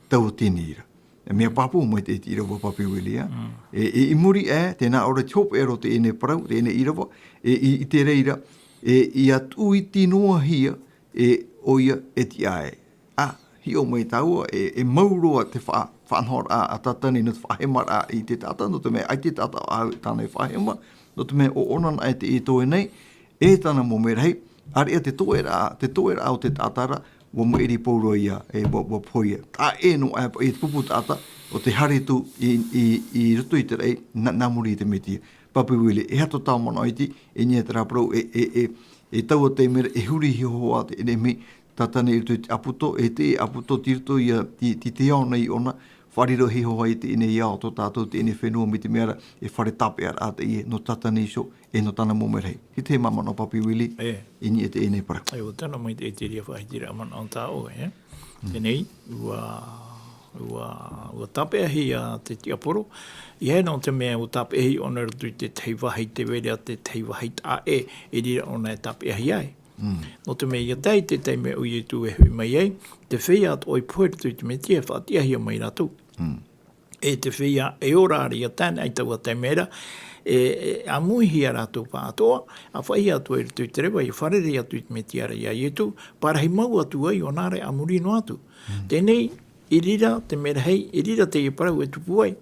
tauatini ra. E mea pāpū mai te, te ʻīrava Papi Willie, e. E, e, i muri aʻe, tēnā ʻore te hopeʻa roa teie nei parau, teie nei ʻīrava, e, i, i te reira, e, ia tuʻu iti noa hia, e, ʻoia e tiʻa ai. ʻA, hiʻo mai tāua, e, e mau roa te fa-, faʻanahoraʻa a Tātani no te faʻahemaraʻa i te taʻata, no te mea ʻaita e taʻata ʻāʻau tāna e faʻahema, no te mea ʻo ʻōna nā ʻō e te ʻītoʻe nei, e tāna mau merahi, ʻāreʻa te toʻeraʻa, te toʻeraʻa o te taʻata ra, ua maʻiri pauroa ia, e ua, ua pohe ia. Taʻa ʻē noa aʻe paʻi te pupu taʻata, o te haere atu i, i, i roto i te raʻi, nā, nā muri i te Metia. Papi Willie, e aha tō tāua manaʻo iti, i niʻa i terā parau, e, e, e, e taua taime ra, e huri iho hoʻi te ʻenemi, Tātani i roto i te ʻāputo, e te ʻāputo tei roto ia, te, te, te ao nei ʻōna, faʻariro iho ai teie nei ao tō tātou, teie nei fenua mai te mea ra, e fare tāpeʻaraʻa teie, nō Tātani iho, e nō tāna mau merahi. Hiti hē mā manaʻo Papi Willie, i niʻa i teie nei parau. E, ʻua tae noa mai te, te reira faʻahitiraʻa manaʻo tā ʻoe, e? Teie nei, ʻua, ʻua, ʻua tāpeʻahia te tiaporo. ʻEiaha nō te mea ʻua tāpeʻahia ʻōna i roto i te tahi vāhi tē vai ra te tahi vāhi taʻa ʻē, e reira ʻōna e tāpeʻahia ai. Nō te mea ʻia tae i te taime ʻo Ietu e hoʻi mai ai, te feiā atoʻa i pohe i roto i te Metia e faʻatiʻahia mai rātou. E te feiā e ora ra ʻia tae ana i taua taime ra, e, e ʻāmuihia rātou pāʻatoʻa, ʻa faʻaʻī atu ai i roto i te reva, ʻia fārerei atu i te Metia ra iā Ietu, parahi mau atu ai ʻōna ra ʻa muri noa atu. Teie nei, i reira te merahi, i reira teie parau e tupu ai.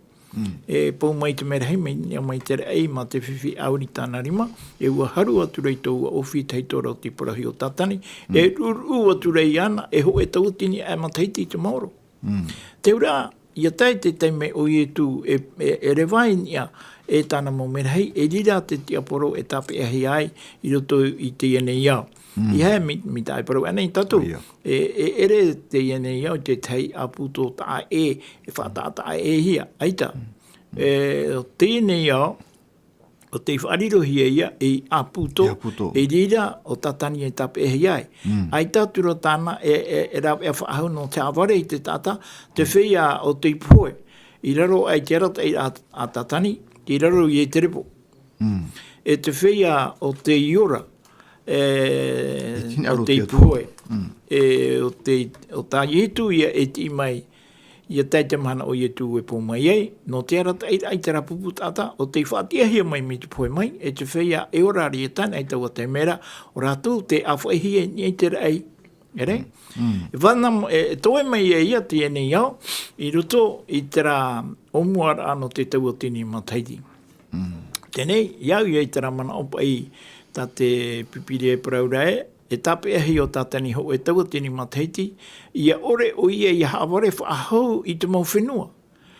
E pou mai te merahi, mai, mai te raʻi, mā te fifi ʻāuri i tāna rima, e ʻua haru atu ra i tō ʻofi tahito ra o te parauhia o Tātani, e ruʻuruʻu atu ra iāna, e hōʻē tauatini aʻe matahiti i te maoro. Te auraʻa, ʻia tae te taime ʻo Ietu e, e, e reva i niʻa, e tāna mau merahi, e reira te tiaporo e tāpeʻahia ai, i roto i teie nei ao. ʻEiaha mai, mai tā e parau ana i tātou. E, e ʻere teie nei ao i te tahi ʻāputo taʻa ʻē, e faʻataʻataʻa ʻē hia, ʻaita. E, ʻo teie nei ao, ʻo tei faʻarirohia ia ei ʻāputo, e reira ʻo Tātani e tāpeʻahia ai. ʻAita atu ra tāna e, e, e rāveʻa faʻahou nō te haʻavare i te taʻata, te feiā ʻo tei pohe, i raro aʻe i te arataʻiraʻa a, a Tātani, i raro i te repo. E te feiā ʻo tei ora, e, ʻo tei pohe. E, ʻo tei, ʻo tā Ietu ia e tiʻi mai, Ia tae te mahana o Ietu e pō mai ai, nō te arataʻiraʻa i terā pupu taʻata, ʻo tei faʻatiʻahia mai mai te pohe mai, e te feiā e ora ra i tāna i taua taime ra, ʻo rātou tē ʻāfaʻihia i niʻa i te raʻi. E rā? Mm. E vana mo-, e, e toe mai ia ia teie nei ao, i roto i terā ʻōmuaraʻa nō te tauatini matahiti. Mm. Teie nei, i au ia i terā manaʻo paʻi tā te Pīpīria e parau ra ē, e tāpeʻahia ʻo Tātani hōʻē tauatini matahiti, ʻia ʻore ʻoia ʻia haʻavare faʻahou i te mau fenua.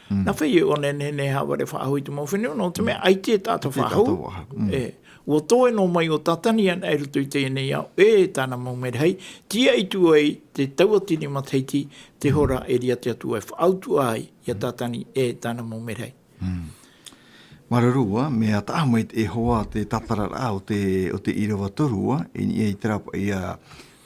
Mm. Nā fea ʻo nehenehe e haʻavare faʻahou i te mau fenua, nō te mea ʻaita e taʻata faʻahou. Mm. E, ʻua toe noa mai ʻo Tātani ana i roto i teie nei ao, e tāna mau merahi, tīaʻi atu ai te tauatini matahiti, te hora e ʻere te Atua e faʻautuʻa ai, ia Tātani e tāna mau merahi. Mm. Māuruuru ā, mea taʻa mai te hoa te tātararaʻa o te, o te ʻīrava toru ā, i niʻa i terā paʻi ā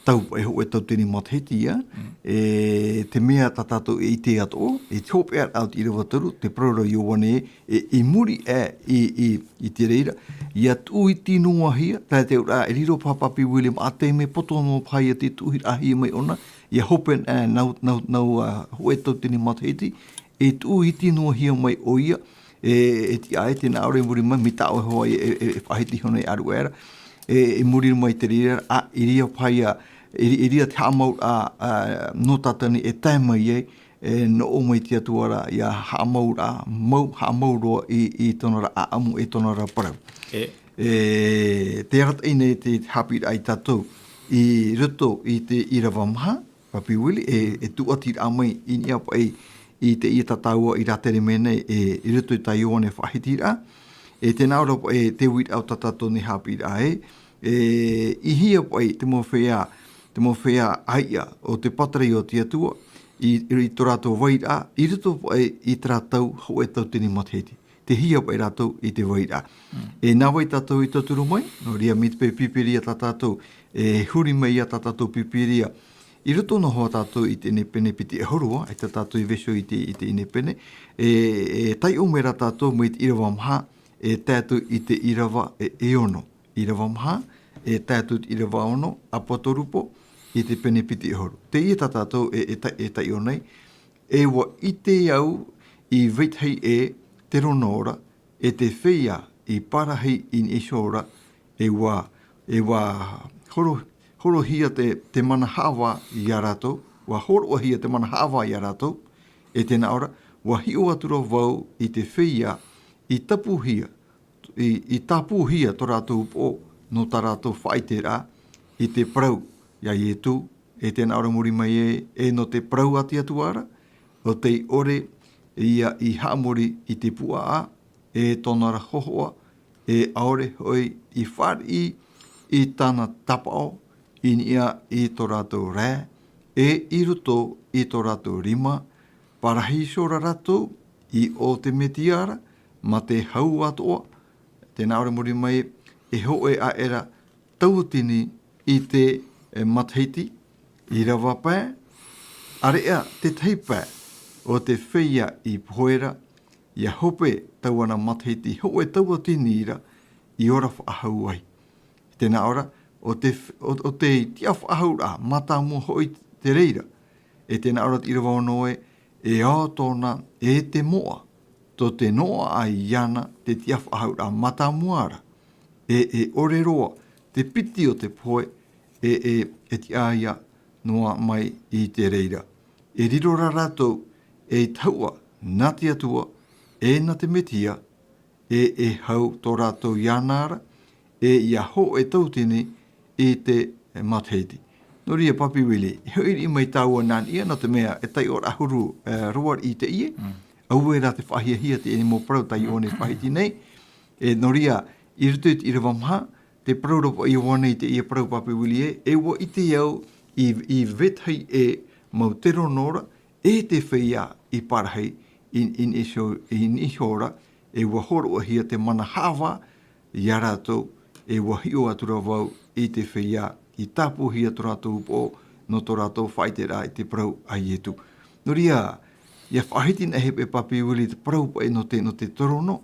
tau paʻi hōʻē tauatini matahiti ā, mm, e te mea tā tātou e ʻite atoʻa, e te hopeʻa o te ʻīrava toru, te parau ra Ioane, e, i muri aʻe i, i, i te reira, ʻia tuʻu iti noa hia, tā te auraʻa e riro paha Pāpī William, ʻa taime poto noa paha ia te tuʻuhia mai ʻōna, ʻia hope, e, nau, nau, nau, ā, hōʻē tauatini matahiti, e tuʻu iti noa hia mai ʻoia, e, e tiʻa ai tēnā ʻore i muri mai, mai tā ʻoe hoa e, e, e faʻahiti iho nei ʻāruʻe ra, e, i muri mai te reira, ā, i reira paha ia, i, i reira te haʻamauraʻa, ā, nō Tātani e tae mai ai, e, nō ʻō mai te Atua ra, ʻia haʻamauraʻa, mau, haʻamau roa i, i tōna ra ʻāʻamu, e tōna ra parau. E. E, te arataʻi nei te, te haʻapiʻiraʻa ia tātou, i roto i te ʻīrava maha, Pāpī Willie, e, e tūʻatiraʻa mai i niʻa paʻi i teie tā tāua i rātere mai nei, e, i roto i tā Ioane faʻahitiraʻa. E tēnā ʻō ra paʻi te uiraʻa o tā tātou nei haʻapiʻiraʻa ē, e, i hea paʻi te mau feiā, te mau feiā ʻāiʻa o te pātireia o te Atua, i, i tō rātou vairaʻa, i roto paʻi i terā tau, hōʻē tauatini matahiti. Tē hea paʻi rātou i te vairaʻa. Mm. E nā vai tātou i tauturu mai, nō reira mai te peu Pīpīria tā tātou, e huri mai ia tā tātou Pīpīria. I roto noa hoʻi tātou i teie pene piti ʻahuru ā, e tā tātou i vaiiho i te, i teie pene, e, e taiʻo mai ra tātou mai te ʻīrava maha, e tae atu i te ʻīrava e, e ono. ʻĪrava maha, e tae atu i te ʻīrava ono, Apotarupo, i te pene piti ʻahuru. Teie tā tātou e, e tai-, e taiʻo nei, e ʻua ʻite au i vetahi ʻē te rono ra, e te feiā i parahi i niʻa iho ra, e ʻua, e ʻua horo-, horohia te, te mana haʻavā ia rātou, ʻua hōroʻahia te mana haʻavā ia rātou, e tēnā ʻō ra, ʻua hiʻo atu ra vau i te feiā i tāpūhia, i, i tāpūhia tō rātou upoʻo nō tā rātou faʻaiteraʻa i te parau ia Ietu, e tēnā ʻō ra muri mai ē, e nō te parau a te Atua ra, ʻo tei ʻore ia i haʻamori i te puaʻa, e tōna ra hōhoʻa, e ʻaore hoʻi i fāriʻi i tāna tāpaʻo i niʻa i tō rātou rae, e i roto i tō rātou rima, parahi iho ra rātou i ʻō te Metia ra, mā te hau atoʻa, tēnā ʻō ra muri mai, e hōʻē aʻera tauatini i te, e, matahiti, ʻīrava pae, ʻāreʻa tētahi pae o te feiā i pohe ra, ʻia hope taua matahiti hōʻē tauatini ra i ora faʻahou ai. Tēnā ʻō ra, ʻo te f-, ʻo, ʻo te tiʻafaʻahouraʻa mātāmua hoʻi te reira. E tēnā ʻō ra te ʻīrava ono ē, e ao tōna, e te moʻa, tō te noaʻa iāna te tiʻafaʻahouraʻa mātāmua ra. E, e ʻore roa te piti o te pohe, e, e, e tiʻa ia noa mai i te reira. E riro ra rātou, ei tahuʻa nā te Atua, e nā te Metia, e, e hau tō rātou iāna ra, e ʻia hōʻē tauatini i te matahiti. Nō reira, Pāpī Willie, e hoʻi riʻi mai tāua nā niʻa, nō te mea e taiʻoraʻa huru, e, roa riʻi teie, mm, auē rā te faʻahiahia teie mau parau tā Ioane faʻahiti nei, e, nō reira, i roto i te ʻīrava maha, te parau ra paʻi Ioane i teie parau, Pāpī Willie ē, e ʻua ʻite au i, i vetahi ʻē mau te rono ra, e te feiā i parahi i, i niʻa iho, i niʻa iho ra, e ʻua hōroʻahia te mana haʻavā ia rātou, e ʻua hiʻo atu ra vau i te feiā i tāpūhia tō rātou upoʻo nō tō rātou faʻaiteraʻa i te parau a Ietu. Nō reira, ʻia faʻahiti nei e Pāpī Willie te parau paʻi nō te, nō te rono,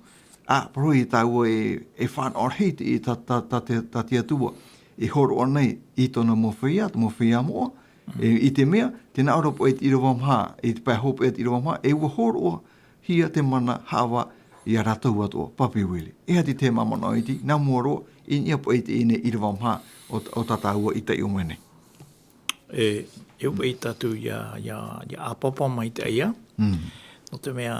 ā, parau ia tāua e, e fānaʻo rahi te, tā, tā, tā te, tā te Atua, e hōroʻa nei i tōna mau feiā, te mau feiā moʻa, E, i te mea, tē nā ʻō ra paʻi te ʻīrava maha, i te pae hopeʻa te ʻīrava maha, e ʻua hōroʻahia te mana haʻavā ia rātou atoʻa, Papi Wili. E aha te tahi mau manaʻo iti, nā mua roa, i niʻa paʻi i teie nei ʻīrava maha o, o tā tāua i taiʻo mai nei. E, e ʻua paʻi tātou ia, ia, ia ʻāpapa mai te ia. Mm. Nō te mea,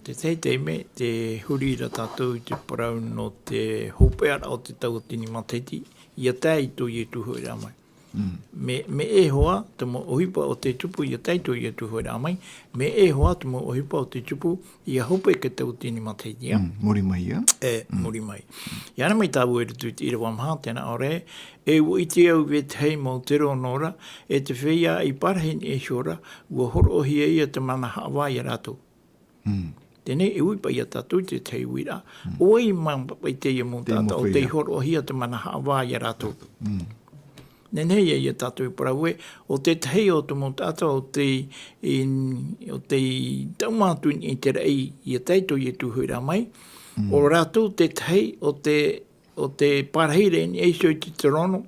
te tahi taime, tē huri ra tātou i te parau nō te hopeʻa o te tauatini matahiti, ia tae i tō Ietu hoʻiraʻa mai. Mm. Mea, mea e hoa, te mau ʻohipa o te tupu ia tae i tō Ietu hoʻiraʻa mai, mea e hoa, te mau ʻohipa o te tupu ia hope i te tauatini matahiti, ā? Mm, muri mai, ā? E, Mm. muri mai. Ia haere mai tāua i roto i te ʻīrava maha, tē nā ʻō ra, e ʻua ʻite au i te tahi mau tero nō ra, e te feiā i parahi nei iho ra, ʻua hōroʻahia ia te mana haʻavā ia rātou. Mm. Teie nei e ui paʻi ia tātou i te tahi uiraʻa. Mm. ʻO vai mā paʻi teie mau Te mau taʻata ʻo tei feiā. hōroʻahia te mana haʻavā ia rātou. Mm. Nehenehe ia, ia tātou e parau ē, ʻo te tahi o te mau taʻata ʻo tei, i, ʻo tei taʻuma atu i te raʻi ia tae i tō Ietu hoʻiraʻa mai, Mm. ʻo rātou te tahi o te, o te parahi ra i niʻa iho i te terōno,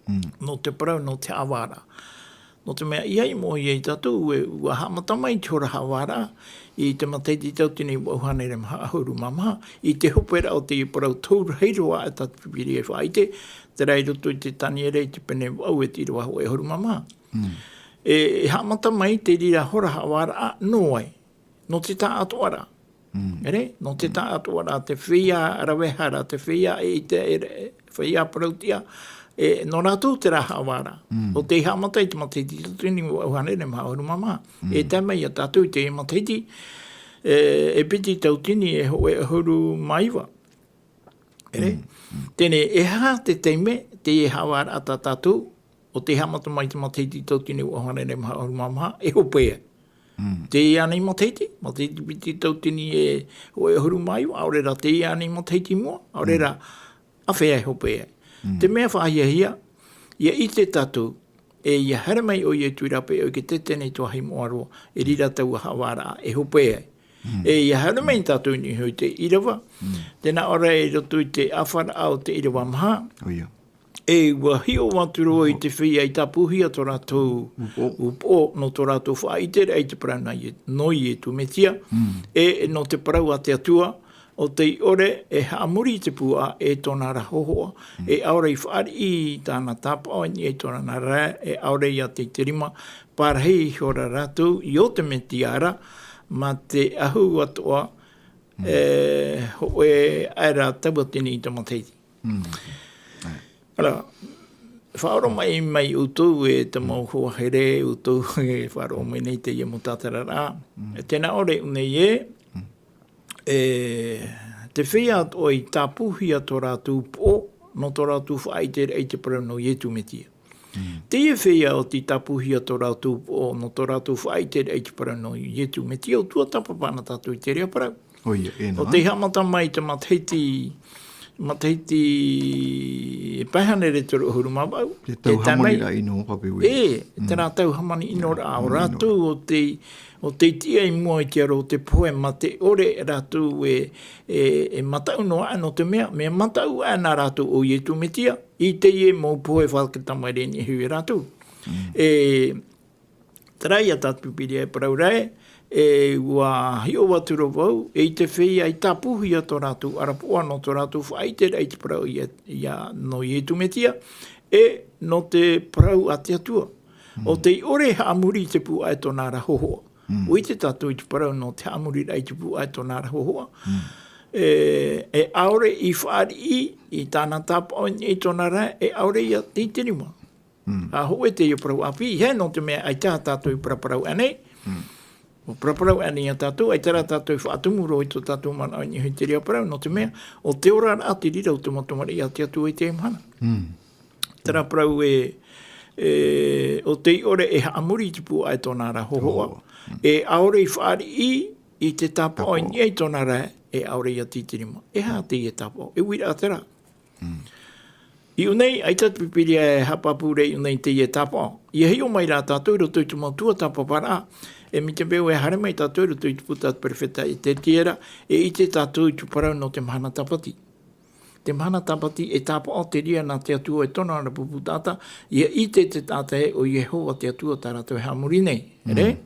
Mm. nō te parau, nō te haʻavāraʻa. Nō te mea, ʻia ʻite ia tātou, e, ʻua haʻamata mai te hora haʻavāraʻa, i te matahiti tauatini vaʻu hānere maha ʻahuru mā maha, i te hopeʻa o te parau tohu rahi roa e tā te Pīpīria e faʻaʻite, terā i roto i te Taniera i te pene vaʻu e te ʻīrava hōʻē ʻahuru mā maha. Mm. E, e haʻamata mai te reira hora haʻavāraʻa, nō vai? Nō te taʻatoʻaraʻa. Mm. Ere, nō te taʻatoʻaraʻa, te feiā rave hara, te feiā e ʻite, e, e, feiā parauʻtiʻa, e, nō rātou terā haʻavāraʻa. Mm. ʻO tei haʻamata i te matahiti tauatini vaʻu hānere maha ʻahuru mā maha. Mm. E tae mai ia tātou i te matahiti, e, e piti tauatini e hōʻē ʻahuru mā iva. Ere? Mm, mm. Teie nei, e aha te taime, teie haʻavāraʻa tā tātou, ʻo tei haʻamata mai te matahiti tauatini vaʻu hānere maha ʻahuru mā maha, e hope ai. Mm. Teie nei matahiti, matahiti piti tauatini e hōʻē ʻahuru mā iva, ʻaore rā teie nei matahiti i mua, ʻaore Mm. rā, āfea e hope ai. Mm. Te mea faʻahiahia, ʻia ʻite tātou, e ʻia haere mai ʻo Ietu i rāpae ʻoia i te teitei nei tuahi moʻa roa, e reira taua haʻavāraʻa, e hope ai. Mm. E ʻia haere mai tātou i niʻa iho i te ʻīrava, Mm. tē nā ʻō ra i roto i te ʻāfaraʻa o te ʻīrava maha, ʻOia. e ʻua hiʻo atu roa i te feiā i tāpūhia tō rātou Upoʻo. upoʻo, nō tō rātou faʻaʻiteraʻa i te parau nā Ie-, nō Ietu Metia, Mm. e nō te parau a te Atua, ʻo tei ʻore e haʻamori i te puaʻa e tōna ra hōhoʻa, Mm. e ʻaore i fāriʻi i tāna tāpaʻo i niʻa i tōna ra, e ʻaore ia tei te rima, parahi iho ra rātou i ʻō te Metia ra, mā te ʻahu atoʻa, Mm. e, hōʻē aʻera tauatini i te matahiti. Mm. ʻAe. Ara, faʻaoromaʻi mai ʻoutou e te mau hoa here, ʻoutou e faʻaroʻo mai nei teie mau tātararaʻa. Mm. E tē nā ʻō ra i ʻō nei ē, Mm. e, te feiā atoʻa i tāpūhia tō rātou upoʻo, nō tō rātou faʻaʻiteraʻa i te parau nō Ietu Metia. Mm. Teie feiā ʻo tei tāpūhia tō rātou upoʻo, nō tō rātou faʻaʻiteraʻa i te parau nō Ietu Metia, ʻo tuatāpapa na tātou i te reira parau. ʻOia, e nā. ʻO tei haʻamata mai te matahiti, matahiti e pae hānere toru ʻahuru mā vaʻu. Te tau E tae mai hāmani ra i nō Papi Wili. E, Mm. terā tau hāmani ʻino ra, ʻo Hāmani ʻino rātou ra. ʻo tei, ʻo tei tiʻa i mua i te aro o te pohe mā te ʻore rātou e, e, e mataʻu noa aʻe nō te mea, mea mataʻu aʻe nā rātou ʻo Ietu Metia, i teie mau pohe faʻatamaitai i niʻa iho ia rātou. Mm. E, Terā ia tā te Pīpīria e parau ra ē, e ʻua hiʻo atu ra vau, e i te feiā i tāpūhia tō rātou ʻarapoʻa nō tō rātou faʻaʻiteraʻa i te parau ia, ia nō Ietu Metia, e nō te parau a te Atua. Mm. ʻO tei ʻore e haʻamori i te puaʻa e tōna ra hōhoʻa. Mm. ʻUa ʻite tātou i te parau nō te haʻamoriraʻa i te puaʻa e tōna ra hōhoʻa. Mm. E, e ʻaore i fāriʻi i tāna tāpaʻo i tōna ra, e ʻaore ia tei te rima. Mm. ʻA hōʻē teie parau ʻāpī, ʻeiaha nō te mea ʻaita tātou i paraparau aʻe nei. Mm. ʻUa paraparau aʻe nei ia tātou, ʻaita rā tātou i faʻatumu roa i tō tātou manaʻo i niʻa iho i te reira parau, nō te mea, ʻo te oraraʻa te reira o te mau tamariʻi a te Atua i teie mahana. Mm. Terā parau e, e, ʻo tei ʻore e haʻamori i te puaʻa e tōna ra hōhoʻa. Hōhoʻa. Mm. E ʻaore i fāriʻi i te tāpaʻo i Tāpaʻo. niʻa i tōna ra, e ʻaore ia tei te rima. E aha teie tāpaʻo? E uiraʻa terā. Mm. I ʻō nei, ʻaita te Pīpīria e haʻapāpū ra i ʻō nei teie tāpaʻo. ʻIa hiʻo mai rā tātou i roto i te mau tuatāpaparaʻa, e mai te peu e haere mai tātou i roto i te puta a te perofeta Ezekiela, e ʻite tātou i te parau nō te mahana tāpati. te mahana tāpati e tāpaʻo te reira nā te Atua e tōna ra pupu taʻata, ʻia ʻite te taʻata ē ʻo Iehova te Atua tā rātou e haʻamori nei. Ere?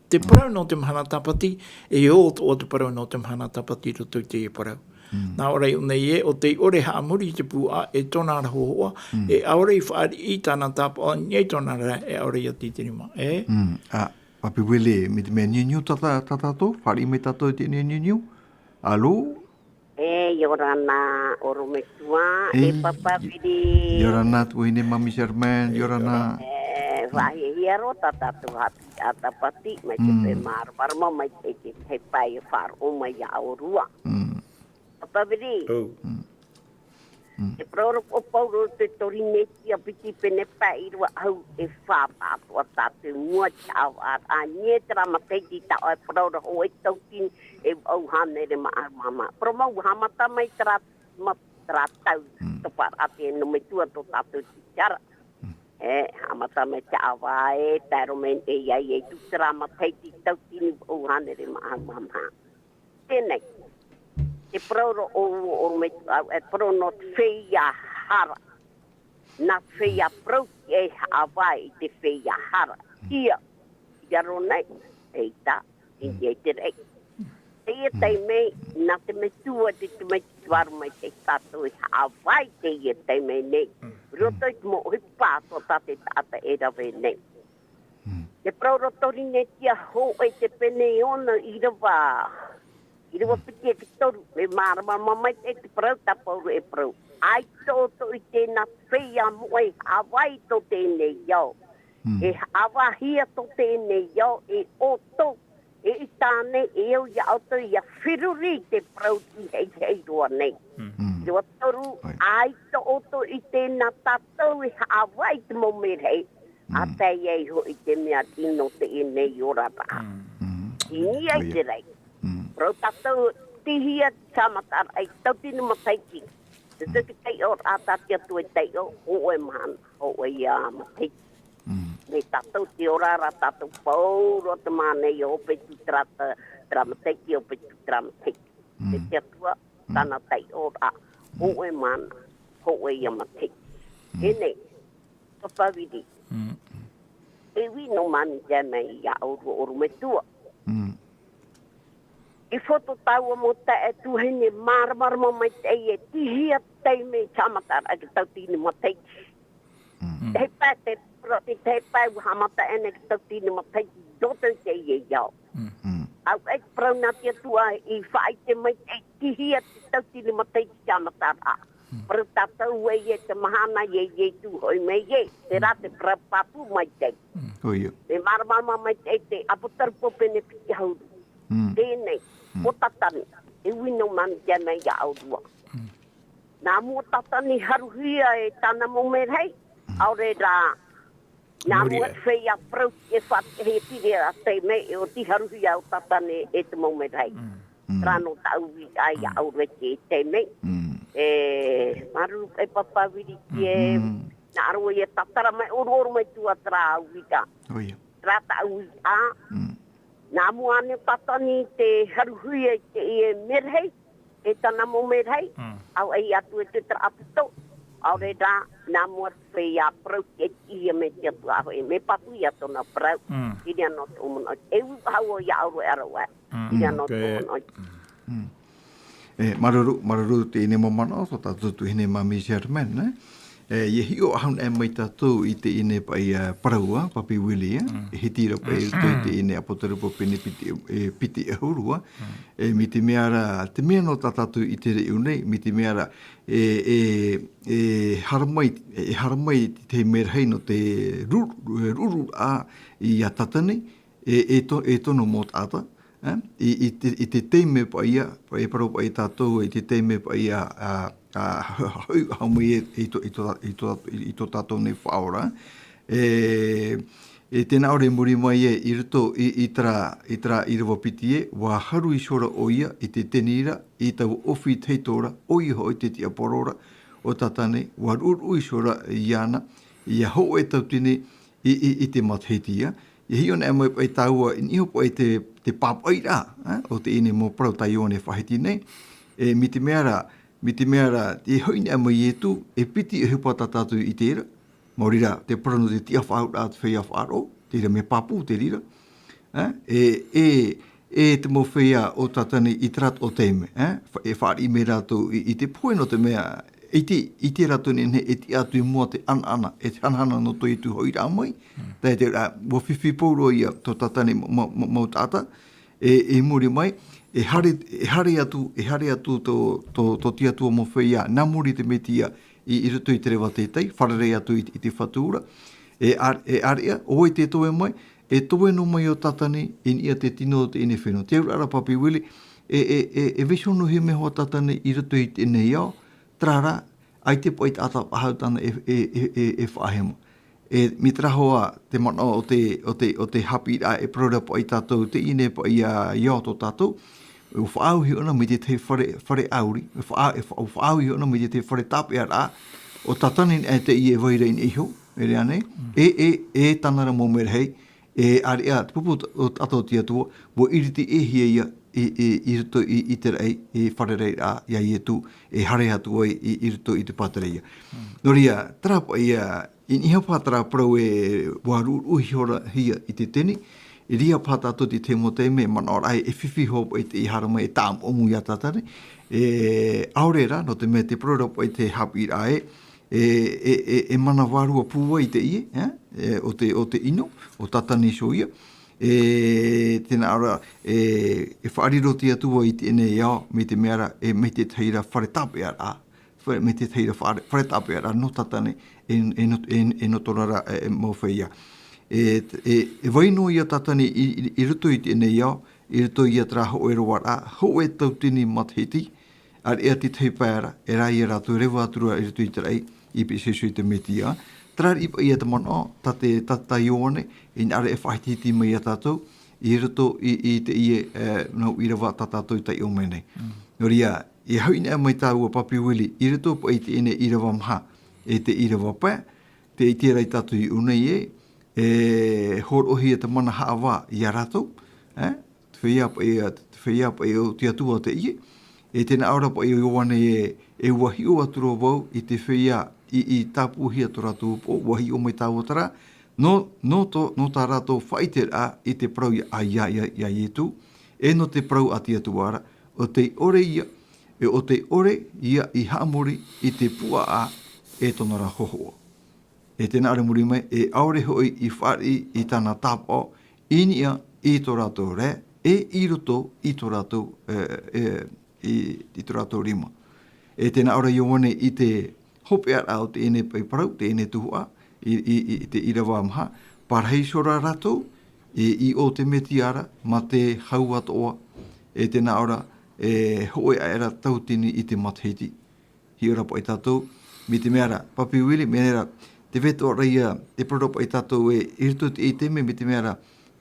Te parau nō te mahana tāpati, e ʻo tō te parau nō te mahana tāpati i roto i teie parau. Nā ʻō ra iʻo nei ē, ʻo tei ʻore haʻamori i te puaʻa e tōna ra hōhoʻa, e ʻaore i fāriʻi i tāna tāpaʻo, i niʻa i tōna ra, e ʻaore ia te rima. E? Mm. A, Papi Willie, mai te mea niuniu tā, tā, tā tātou, fāriʻi mai tātou i te niuniu. Alo? E, ʻia ora na, ʻorometua, e, e Papa Viri. ʻIa ora na, tuahine Mami Sherman, ʻia ora na. E, vāhi e hiero tā tātou haʻapiʻiraʻa tāpati, mai te Mm. pe māramarama mai te, te, te pae e faʻaroʻo mai ia ʻōrua. Mm. Papa Viri. Oh. Mm. Mm. E parau ra ʻo Pauro te Torinetia piti pene pae ʻīrava ʻahu e fā pātoʻa tātou mua te ʻāvaʻaraʻa, e terā matahiti tā ʻoe e parau ra hōʻē tautini e vaʻu hānere maʻa mā maha. Parau mau, haʻamata mai terā ma-, terā tau, Mm. toparaʻa te nō metua tō tātou tītara. Mm. E, haʻamata mai te ʻāvaʻe, tae roa mai e ia, ia i tū terā matahiti tautini vaʻu hānere maʻa mā maha. Teie nei, te parau ra ʻo, ʻo, ʻo me, a, e parau nō te feiā hara. Nā te feiā parau e haʻavāʻe i te feiā hara. ʻIa, i raro nei, eʻita, i niʻa i te raʻi. Teie taime, nā te metua te tamaiti te vārua maitaʻi tātou e haʻavāʻe i teie taime nei. Roto i te mau ʻohipa atoʻa tā te taʻata e rave nei. Mm. Te parau ra ʻo Torinetia hōʻē te pene ono ʻīrava, ʻīrava piti e ki toru, e māramarama mai te, te parau tā Pauro e parau. ʻAita ʻoutou i ʻite nā te feiā moʻa e haʻavāʻe i tō teie nei ao. Mm. E haʻavāhia tō teie nei ao, e ʻoutou, e i tāne, e au ia ʻoutou ʻia feruri i te parau i hei, hei roa nei. Mm. ʻĪrava toru, ʻAita ʻoutou i ʻite nā tātou e haʻavāʻe i te mau merahi, Mm. ʻa tae ai hoʻi te mea tino teie nei oraraʻa. Mm. I niʻa i te raʻi. Mm. Parau tātou, tihia te haʻamataraʻa i te tautini matahiti. Te tau te taiʻoraʻa tā te Atua e taiʻo, hōʻē mahana, hōʻē ia matahiti. Mm. Mai tātou te ora ra tātou pauroa te mana i ʻōpē tū terā, terā matahiti, ʻōpē tū terā matahiti. Mm. Mai te Atua, Mm. tāna taiʻoraʻa, Mm. hōʻē mana, hōʻē ia matahiti. Mm. Teie nei, Papa Viri. Mm. E ui nō māni te ana i a ʻōrua ʻorometua. Mm. I roto tāua mau taeaʻe tuahine māramarama maitaʻi e tihia te taime i te haʻamataraʻa i te tautini matahiti. Mm. Te hei pae te parau, te hei pae ua haʻamata ana i te tautini matahiti, roto i teie ao. Mm. Mm. Auē te parau nā te Atua i faʻaʻite mai te tihia te tautini matahiti i te haʻamataraʻa. Mm. Parau tātou ē, i te mahana ē, ʻia tū hoʻi mai ē, terā te parau pāpū maitaʻi. Mm. ʻOia. E māramarama maitaʻi te ʻApotarupo pene piti ʻahuru. Mm. Teie nei, Mm. ʻo Tātani, e ui nō māni te ana i a ʻōrua. Mm. Nā mua Tātani haruhia e tāna mau merahi, Mm. ʻaore rā, nā Muri mua e. te feiā parau e faʻaʻite e piri a taime, e oti haruhia ʻo Tātani e te mau merahi. Mm. Mm. Terā nō tāʻu uiraʻa i a Mm. ʻōrua i te taime. Mm. E, māuruuru e Papa Viri e, Mm. nā ʻōrua e tātara mai, ʻoroʻoro mai atu terā uiraʻa. ʻOia. Terā tāʻu uiraʻa. Mm. Nā mua ānei Tātani te haruhia i te, e merahi, e tāna mau merahi, Mm. ʻaore atu e te terā ʻāpito, ʻaore rā, nā mua te feiā parau e tihia mai te Atua hoʻi, mea pāpū ia tōna parau, Mm. i reira nō tō manaʻo, e ui paha vau i a ʻōrua e ʻaroʻa, Mm. i reira nō tō Te manaʻo. Mm. E, māuruuru, māuruuru teie nei mau manaʻo, tō tātou tuahine Mami Sherman, e? E, ʻia hiʻo ʻahuna mai tātou i teie nei paʻi, a, parau, a, Papi Willie, e? Mm. E hiti ra paʻi i roto i teie nei ʻApotarupo pene piti, e, piti ʻahuru, a? Mm. E, mai te mea ra, te mea nō tā tātou i te reʻu nei, mai te mea ra, e, e, e haramai, e haramai te merahi nō te ru-, e, ruru a i a Tātani, e, e to-, e tono mau taʻata, e? I, i te, i te taime paʻi ia, e parau paʻi tātou, i te taime paʻi ia, a, a, hoʻi, hoʻi mai e, i tō, i tō, i tō, i tō tātou nei Faʻaora. E, e tē nā ʻō ra i muri mai ē, i roto i, i terā, i terā ʻīrava piti ē, ʻua haru iho ra ʻoia i te teni ra, i taua ʻōfī tahito ra, ʻoia hoʻi te tiaporo ra, ʻo Tātani, ʻua ruʻuruʻu iho ra iāna, ʻia hōʻē tautini, i, i, i te matahiti ia. ʻIa hiʻo anaʻe mai paʻi tāua, i niʻa iho paʻi te, te pāpaʻiraʻa, e, o teie nei mau parau tā Ioane e faʻahiti nei. E, mai te mea ra, mai te mea ra, e hoʻi nei mai Ietu, e piti ʻohipa tā tātou i ʻite ra, maori rā, te parau nō te tiʻafaʻahouraʻa te feiā faʻaroʻo, te reira mea pāpū te reira, ā, e, e, e te mau feiā o Tātani i te rātou o te mea, ā, fa-, e fāriʻi mai rātou i, i te pohe nō te mea, i te, i te rātou nei, nei, e tiʻa atu i mua te anaana, e te hanahana nō tō Ietu hoʻiraʻa mai, tā te, ā, ua fifi pauroa ia tō Tātani ma-, ma-, ma-, mau taʻata, e, i muri mai, e haere, e haere atu, e haere atu tō, tō, tō te Atua mau feiā, nā muri te Metia, i, i roto i te reva tētahi, fārerei atu i, i te Fatu ra, e ā-, e āreʻa, ʻo vai tē toe mai, e toe noa mai ʻo Tātani, i niʻa i te tino o teie nei fenua. Te auraʻa ra Papi Willie, e, e, e, e vaiiho noa hia mai hoʻi Tātani i roto i teie nei ao, terā rā, ʻaita paʻi taʻata faʻahou tāna e, e, e, e, e faʻahemo. E, mai terā hoʻi te manaʻo o te, o te, o te haʻapiʻiraʻa e parau ra paʻi tātou, teie nei paʻi ia, ia tō tātou, ʻua faʻaau iho ʻōna mai te tahi fare, fare ʻāuri, e faʻa-, e fa-, ʻua faʻaau iho ʻōna mai te tahi fare tāpeʻaraʻa, ʻo Tātani nei teie e vai ra i niʻa iho, e rave ānei, e, e, e tāna ra mau merahi, e āreʻa, te pupu t-, o t-, atoʻa o te Atua, ʻua iriti ʻē hia ia, i, i, i roto i, i te raʻi, i fārereiraʻa, ia Ietu, e haere atu ai i, i roto i te pātereia. Nō reira, terā paʻi ia, i niʻa paha terā parau e ʻua ruʻuruʻu iho ra hia i te tini, i reira paha tātou te tahi mau taime, manaʻo ra e, e fifi hoʻi paʻi te haere mai e tāʻamuʻamu ia Tātani, e, ʻaore rā, nō te mea te parau ra paʻi te haʻapiʻiraʻa ē, e, e, e, e mana vārua pūai teie, e, e, o te, o te ʻino, ʻo Tātani iho ia, e, tē nā ʻō ra, e, e faʻariro te Atua i teie nei ao, mai te mea ra, e, mai te tahi ra fare tāpeʻaraʻa, fare, mai te tahi ra fare, fare tāpeʻaraʻa nō Tātani, e, e nō, e, e nō tōna ra, e, e mau feiā. E, e, e vai noa ia Tātani i, i, i roto i teie nei ao, i roto ia terā hōʻē roaraʻa, hōʻē tauatini matahiti, ʻareʻa te tahi pae ra, e rā ia rātou e reva atu ra i roto i te raʻi, i pīhaʻi iho i te Metia. Terā riʻi paʻi ia te manaʻo, tā te, tā, tā Ioane, i nā reira e faʻahitihiti mai ia tātou, i roto i, i teie, e, nau ʻīrava tā tātou i taiʻo mai nei. Nō reira, e hoʻi nei mai tāua Papi Willie, i roto paʻi i teie nei ʻīrava maha, e te ʻīrava pae, tē ʻite ra tātou i ʻō nei ē, e hōroʻahia te mana haʻavā ia rātou, e, te feiā paʻi, te feiā paʻi o te Atua teie, e tē nā ʻō ra paʻi ʻo Ioane ē, e ʻua hiʻo atu ra vau i te feiā i, i tāpūhia tō rātou upoʻo, ʻua hiʻo mai tāua terā, nō, nō tō, nō tā rātou faʻaʻiteraʻa i te parau ia, a ia, ia, ia Ietu, e nō te parau a te Atua ra, ʻo tei ʻore ia, e ʻo tei ʻore ia i haʻamori i te puaʻa e tōna ra hōhoʻa. E tē nā ʻō ra muri mai, e ʻaore hoʻi i fāriʻi i tāna tāpaʻo, i niʻa i tō rātou rae, e i roto i tō rātou, e, e, i, i tō rātou rima. E tē nā ʻō ra Ioane i te hopeʻaraʻa o teie nei paʻi parau, teie nei tuhaʻa, i, i, i, i te ʻīrava maha, parahi iho ra rātou, i, i ʻō te Metia ra, mā te hau atoʻa, e tē nā ʻō ra, e hōʻē aʻera tauatini i te matahiti. Hiʻo ra paʻi tātou, mai te mea ra, Papi Willie, mai reira, tē vai atoʻa ra ia, te parau ra paʻi tātou ē, i roto i te, i te mea, mai te mea ra,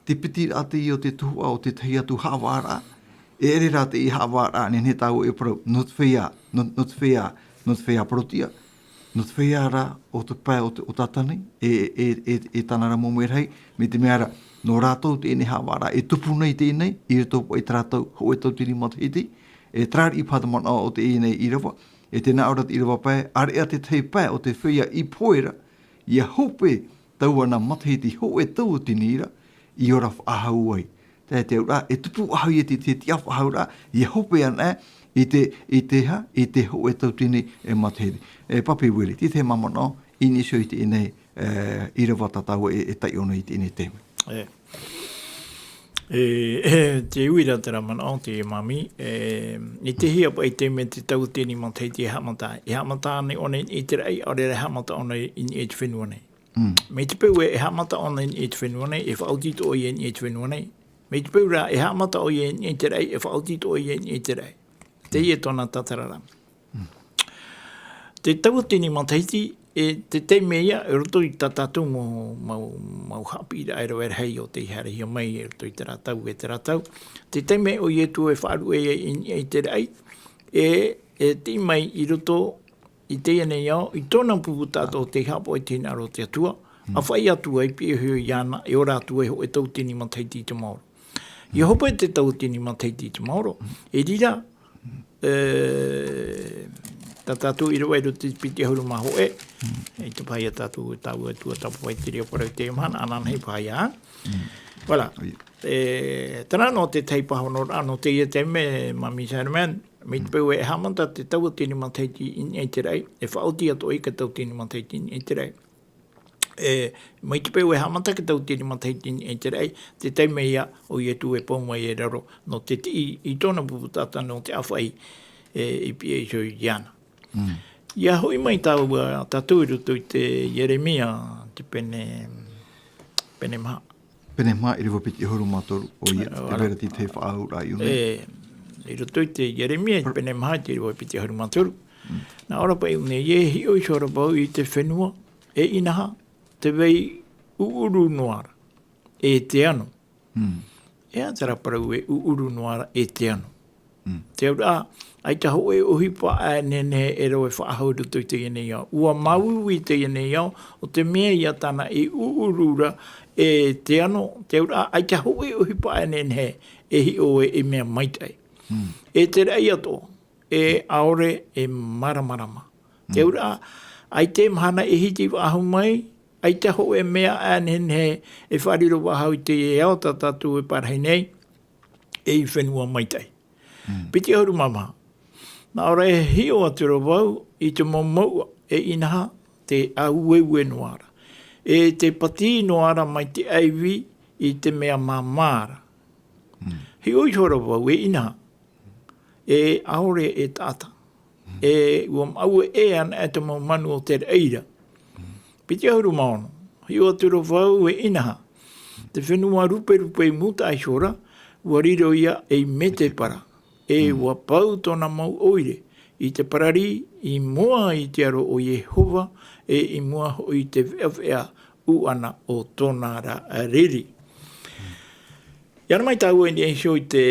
te piti raʻa teie o te tuhaʻa o te tahi atu haʻavāraʻa, e ʻere rā teie haʻavāraʻa, nehenehe tāua e parau, nō te feiā, nō, nō te feiā, nō te feiā parau-tiʻa, nō te feiā rā o te pae o te, o Tātani, e, e, e, e tāna ra mau merahi, mai te mea ra, nō rātou teie nei haʻavāraʻa, e tupu nei teie nei, i roto paʻi i tā rātou hōʻē tauatini matahiti, e terā riʻi paha te manaʻo o teie nei ʻīrava, e tē nā ʻō ra te ʻīrava pae, ʻareʻa te tahi pae o te feiā i pohe ra, ʻia hope taua nā matahiti hōʻē tauatini ra, i ora faʻahou ai. Te, te auraʻa, e tupu faʻahou ia te, te tiʻa faʻahouraʻa, ʻia hope anaʻe, i te, i te ha, i te hōʻē tauatini e matahiti. E Papi Willie, te tahi mau manaʻo, i niʻa iho i teie nei, e, ʻīrava tā tāua e, e taiʻo nei i teie nei taime. E. E, e, te uira terā manaʻo, te mami, e, i te hia paʻi taime te tauatini matahiti e haʻamata, e haʻamata anaʻe ʻōna i te raʻi, ʻaore rā e haʻamata ʻōna i, i te fenua nei. Mm. Mai te peu e, e haʻamata ʻōna i te fenua nei, e faʻaoti atoʻa ia i te fenua nei. Mai te peu rā, e haʻamata ʻoia i te raʻi, e faʻaoti atoʻa ia i te raʻi. Teie tōna tātararaʻa. Te tauatini matahiti, e te taime ia, i roto i tā tātou mau, mau, mau haʻapiʻiraʻa e rave rahi o tei haerehia mai, i roto i terā tau, e terā tau. Te taime ʻo Ietu e faʻaruʻe ai i, i te raʻi, e, e tiʻi mai i roto i teie nei ao, i tōna pupu tātou tei haʻapaʻo i te hinaʻaro o te Atua, ʻa faʻaʻī atu ai, piʻihia iāna, e ora atu ai hōʻē tauatini matahiti i te maoro. ʻIa hope te tauatini matahiti i te maoro, e rira, e, Tā tātou ʻīrava i roto i te piti ʻahuru mā hōʻē, i te paha ia tātou, tāua e tuatāpapa i te reira parau i teie mahana, ananahi paha ia. Voilà. E, terā nō te tahi pāhonoraʻa, nō teie taime, Mami Sherman, mai te peu e haʻamata te tauatini matahiti i niʻa i te raʻi, e faʻaoti atoʻa i ka tauatini matahiti i niʻa i te raʻi. E, mai te peu e haʻamata ka tauatini matahiti i niʻa i te raʻi, te taime ia ʻo Ietu e pou mai e raro, nō te tiʻi i tōna pupu taʻata nō te ʻāfaʻi, e, i piʻe iho iāna. Ia hoʻi mai tāua, tātou i roto i te Ieremia, te pene, pene maha. Pene maha, ʻīrava piti ʻahuru mā toru, ʻoia, te vera te tahi faʻaauraʻa i ʻō nei. E, i roto i te Ieremia, pene maha, te ʻīrava piti ʻahuru mā toru. Nā ʻō ra paʻi i ʻō nei, e hiʻo iho ra vau i te fenua, e inaha, te vai ʻuʻuru noa ra, e te ano. E aha terā parau e ʻuʻuru noa ra e te ano? Te auraʻa, ʻaita hōʻē ʻohipa e nehenehe e rave faʻahou i roto i teie nei ao. ʻUa māuiui teie nei ao, ʻo te mea ia tāna e ʻuʻuru ra e te ano, te auraʻa, ʻaita hōʻē ʻohipa e nehenehe e hiʻo e, e mea maitaʻi. E te raʻi atoʻa, e ʻaore e māramarama. Te auraʻa, ʻaita e mahana e hiti faʻahou mai, ʻaita hōʻē mea e nehenehe e faʻariro faʻahou i teie ao tā tātou e parahi nei, ei fenua maitaʻi. Piti ʻahuru mā maha. Nā ʻō ra e hiʻo atu ra vau i te mau mouʻa, e inaha, te ʻaueue noa ra. E te pati noa ra mai te ʻaivi i te mea māmā ra. Hiʻo iho ra vau e inaha, e ʻaore e taʻata. E ʻua maʻue ʻē ana e te mau manu o te raʻi ra. Piti ʻahuru mā ono. Hiʻo atu ra vau e inaha, te fenua ruperupe i mūtaʻa iho ra, ʻua riro ia ei mētēpara. E ʻua pau tōna mau ʻoire, i te parari, i mua i te aro o Iehova, e i mua hoʻi i te veʻaveʻa ʻuʻana o tōna ra riri. ʻIa haere mai tāua i niʻa iho i te,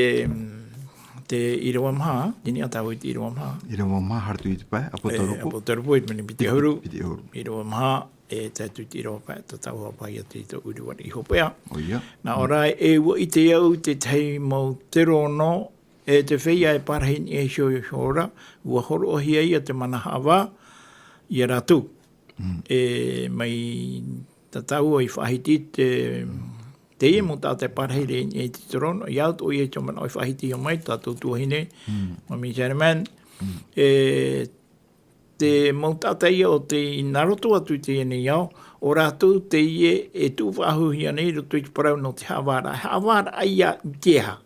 te ʻīrava maha, i niʻa tāua i te ʻīrava maha. ʻĪrava maha, haere atu i te pae, ʻApotarupo. E, ʻApotarupo, i te pene piti ʻahuru. Piti ʻahuru. ʻĪrava maha, e tae atu i te ʻīrava pae, tātaʻu hoʻi paha ia te tōʻu ʻīrava i hopeʻa. ʻOia. Nā ʻō ra, e ʻua ʻite au te tahi mau terono, e te feiā e parahi i niʻa iho ra, ʻua hōroʻahia ia te mana haʻavā, ia rātou. E mai tātaʻu i faʻahiti te, teie mau taʻata e parahi ra i niʻa i te terono, ʻia au atoʻa ia i te manaʻo i faʻahiti iho mai, tātou tuahine, Mami Sherman, e te mau taʻata ia ʻo tei nā roto atu i teie nei ao, ʻo rātou teie e tuʻu faʻahouhia nei i roto i te parau nō te haʻavāraʻa. Haʻavāraʻa ia i te aha?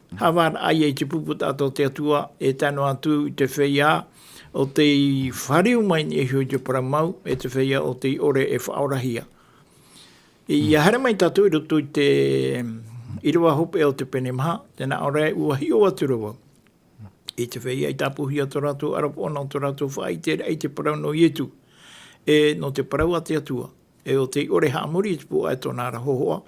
Haʻavāraʻa ia i te pupu taʻata o te Atua, e tae noa atu i te feiā ʻo tei fāriu mai i niʻa iho i te parau mau, e te feiā ʻo tei ʻore e faʻaorahia. ʻIa haere mai tātou i roto i te ʻīrava hopeʻa o te pene maha, tē nā ʻō ra, ʻua hiʻo atu ra vau i te feiā i tāpūhia tō rātou ʻarapoʻo nō tō rātou faʻaʻiteraʻa i te parau nō Ietu, e nō te parau a te Atua, e ʻo tei ʻore haʻamori i te pūʻoʻa e tōna ra hōhoʻa,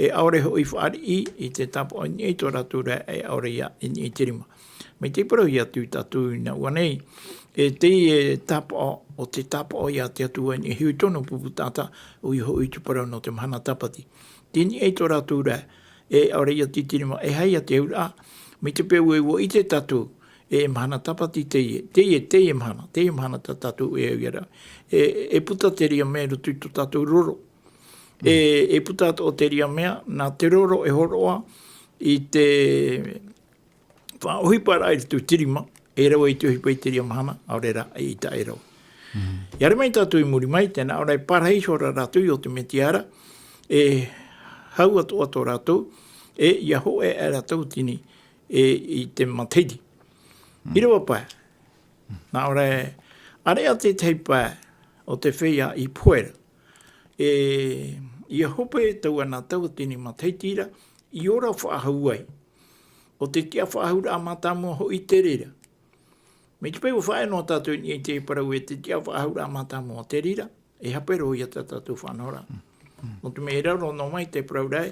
e ʻaore hoʻi fāriʻi i te tāpaʻo i niʻa i tō rātou ra, e ʻaore ia i niʻa i te rima. Mai te parauhia atu ia tātou i nā ʻua nei, e teie tāpaʻo, ʻo te tāpaʻo ia te Atua i niʻa iho i tōna pupu taʻata, ʻoia hoʻi te parau nō te mahana tāpati. Tei niʻa i tō rātou ra, e ʻaore ia te tirima, e aha ia te auraʻa, mai te peu e ʻua ʻite tātou, e mahana tāpati teie, teie, teie mahana, teie mahana tā tātou e au ia ra. E, e puta te reira mea i roto i tō tātou roro. E, e puta atoʻa te reira mea, nā te roro e hōroʻa i te faʻaʻohiparaʻa i roto i te rima, e rave i te ʻohipa i te reira mahana, ʻaore rā, e ʻita e rave. ʻIa haere mai tātou i muri mai, tē nā ʻō ra e parahi iho ra rātou i ʻō te Metia ra, e hau atoʻa tō rātou, e ʻia hōʻē aʻe ra tauatini, e i te matahiti. ʻĪrava pae. Nā ʻō ra e, ʻāreʻa te tahi pae o te feiā i pohe ra. E, ʻia hope taua nā tauatini matahiti ra, i ora faʻahou ai. ʻO te tiʻafaʻahouraʻa mātāmua hoʻi te reira. Mai te peu ʻua faʻaea noa tātou i niʻa i te parau e te tiʻafaʻahouraʻa mātāmua te reira, e hape roa ia tā tātou faʻanahoraʻa. Nō te mea e raro noa mai te parau ra,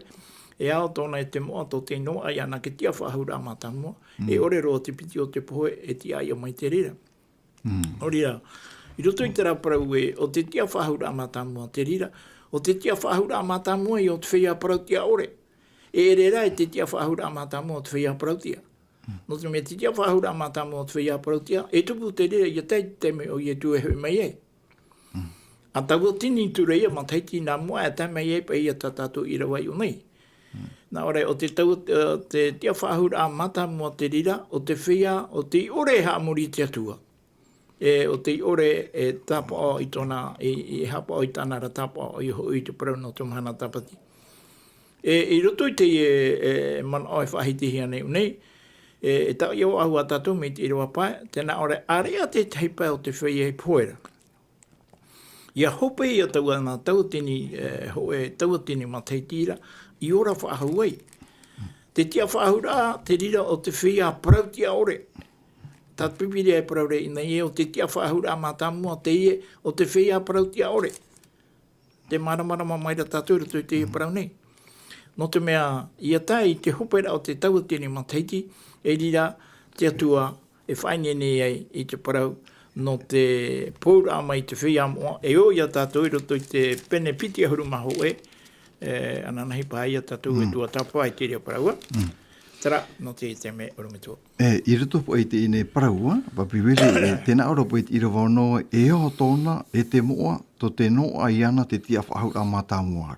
e ao tōna e te moʻa tō tei noaʻa iāna te tiʻafaʻahouraʻa mātāmua, e ʻore roa te piti o te pohe e tiʻa ia mai te reira. Nō reira, i roto i terā parau ē, ʻo te tiʻafaʻahouraʻa mātāmua te reira, ʻo te tiʻafaʻahouraʻa mātāmua ia o te feiā parau tiʻa ʻore. E ʻere rā i te tiʻafaʻahouraʻa mātāmua o te feiā parau tiʻa. Nō te mea te tiʻa faʻahou rā mātāmua o te feiā parau tiʻa, e tupu te reira ʻia tae i te taime o Ietu e hoʻi mai ai. A taua tini ture ia matahiti nā mua e tae mai ai paʻi ia tā tātou ʻīrava i ʻō nei. Nā ʻō ra, ʻo te tau, ʻo te tiʻa faʻahou rā mātāmua te reira, ʻo te feiā, ʻo tei ʻore e haʻamori i te Atua. E, ʻo tei ʻore e tāpaʻo i tōna, i, i haʻapaʻo i tāna ra tāpaʻo ʻia hoʻi i te parau nō te mahana tāpati. E, i roto i teie, e, manaʻo e faʻahitihia nei ʻō nei, e, e taʻa ʻia faʻahou ā tātou mai te ʻīrava pae, tē nā ʻō ra, ʻāreʻa te tahi pae o te feiā i pohe ra. ʻIa hope ia taua nā tauatini, e, hōʻē tauatini matahiti ra, i ora faʻahou ai. Te tiʻa faʻahou rā, te reira ʻo te feiā parau tiʻa ʻore. Tā te Pīpīria e parau ra i ʻō nei ē, ʻo te tiʻa faʻahou rā mātāmua teie, ʻo te feiā parau tiʻa ʻore. Te māramarama mai ra tātou i roto i teie parau nei. Nō te mea, ʻia tae i te hope ra o te tauatini matahiti, e reira te Atua e faʻaineine ai i te parau nō te pouraʻa mai i te feiā moʻa, e ʻō ia tātou i roto i te pene piti ʻahuru mā hōʻē, e, ananahi paha ia tātou e tuatāpapa i te reira parau. Terā, nō te taime ʻorometua. E, i roto paʻi i teie nei parau, Papi Vili, e, tē nā ʻō ra paʻi te ʻīrava ono, e ao tōna, e te moʻa, tō te noaʻa iāna te tiʻa faʻahou rā mātāmua.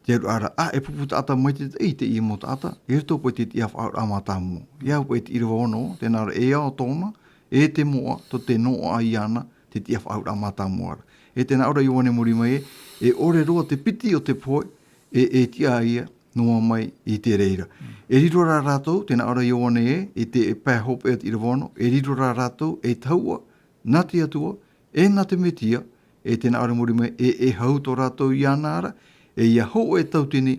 Te auraʻa ra, ʻa, e pupu taʻata mai te taʻi, teie mau taʻata, i roto paʻi te tiʻa faʻahou rā mātāmua. ʻIa au paʻi te ʻīrava ono, tē nā ʻō ra, e ao tōna, e te moʻa, tō te noaʻa iāna te tiʻa faʻahou rā mātāmua ra. E tē nā ʻō ra Ioane i muri mai ē, e ʻore roa te piti o te pohe, e, e tiʻa ia noa mai i te reira. E riro rā rātou, tē nā ʻō ra Ioane ē, i te pae hopeʻa o te ʻīrava ono, e riro rā rātou, e tahuʻa, nā te Atua, e nā te Metia, e tē nā ʻō ra i muri mai, e, e hau tō rātou iāna ra, e ʻia hōʻē tautini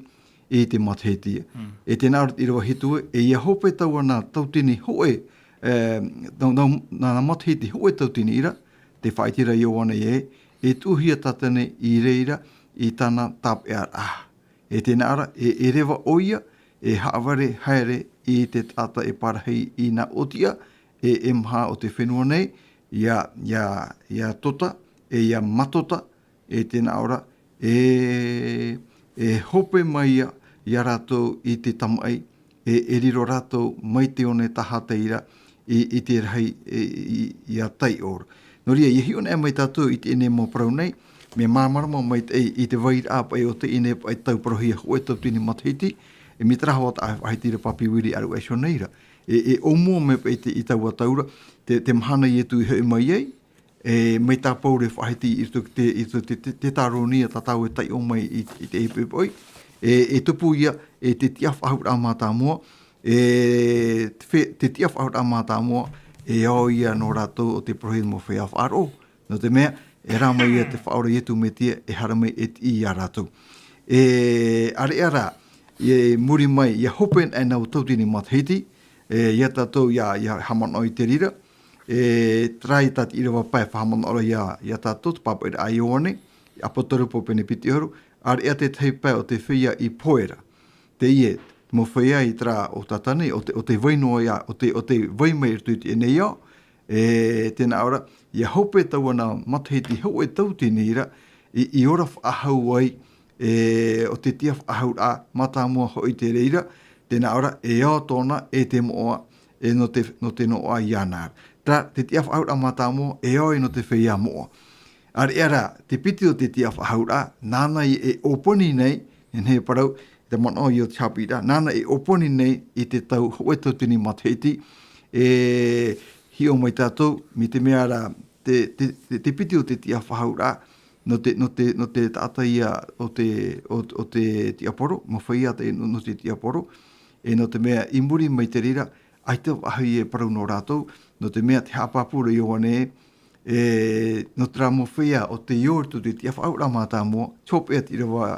i te matahiti. E tē nā ʻō ra te ʻīrava hitu ē, e ʻia hope taua nā tautini hōʻē, e, nā, nā, nā matahiti hōʻē tautini ra, tē faʻaʻite ra Ioane ē, e tuʻuhia Tātane i reira i tāna tāpeʻaraʻa. E tē nā ʻō ra, e, e reva ʻoia, e haʻavare haere i te taʻata e parahi i nā ʻōtiʻa, e, e maha o te fenua nei, ʻia, ʻia, ʻia tota, e ʻia matota, e tē nā ʻō ra, e, e hope mai ia, ia rātou i te tamaʻi, e, e riro rātou mai te one tahatai ra, i, i te rahi, e, i, ʻia taiʻo ra. Nō reira, ʻia hiʻo anaʻe mai tātou i teie nei mau parau nei, mea māramarama mai te, i te vairaʻa paʻi o teie nei paʻi tau parauhia hōʻē tautini matahiti, e mea terā hoʻi tā faʻahiti ra Papi Vili ʻaruʻe iho nei ra. E, e ʻōmua mai paʻi te, i taua tau ra, te, te mahana Ietu i hoʻi mai ai, e, mai tā Pauro e faʻahiti i roto i te, i roto i te, te, te Tētaronia tātou e taiʻo mai i, i te, i te poʻipoʻi. E, e tupu ia, e te tiʻa faʻahou rā mātāmua, e, te fe-, te tiʻa faʻahou rā mātāmua, e ao ia nō rātou ʻo te parauhia mau feiā faʻaroʻo. Nō te mea, e rā mai ia te Faʻaora Ietu Metia, e haere mai e tiʻi ia rātou. E, ʻāreʻa rā, i muri mai, ʻia hope anaʻe nā tautini matahiti, e, ia tātou, ʻia, ʻia haʻamanaʻo i te reira, e, terā ia tā te ʻīrava pae faʻahaʻamanaʻo ra ia, ia tātou, te pāpaʻiraʻa a Ioane, ʻApotarupo pene piti ʻahuru, ʻāreʻa te tahi pae o te feiā i pohe ra. Teie, mau feiā i terā ʻo Tātane, ʻo te, ʻo te vai noa ia, ʻo te, ʻo te vai mai i roto i teie nei ao, e, tē nā ʻō ra, ʻia hope taua nā matahiti hōʻē tautini ra, i, i ora faʻahou ai, e, ʻo te tiʻa faʻahou rā mātāmua hoʻi te reira, tē nā ʻō ra, e ao tōna, e te moʻa, e nō te, nō te noaʻa iāna. Terā, te tiʻa faʻahou rā mātāmua, e ao ia nō te feiā moʻa. ʻĀreʻa rā, te piti o te tiʻa faʻahou rā, nāna e ʻōpani nei, e nehenehe e parau, te manaʻo i ʻō te haʻapiʻiraʻa, nāna e ʻōpani nei i te tau hōʻē tautini matahiti, e hiʻo mai tātou, mai te mea ra, te, te, te, te piti o te tiʻa faʻahou rā, nō te, nō te, nō te taʻata ia o te, o, o te tiaporo, mau feiā te, nō, nō te tiaporo, e nō te mea i muri mai te reira, ʻaita vāhi e parau nō rātou, nō te mea te haʻapāpū ra Ioane, e, nō terā mau feiā ʻo tei ō i roto i te tiʻa faʻahou rā mātāmua, te hopeʻa te ʻīrava,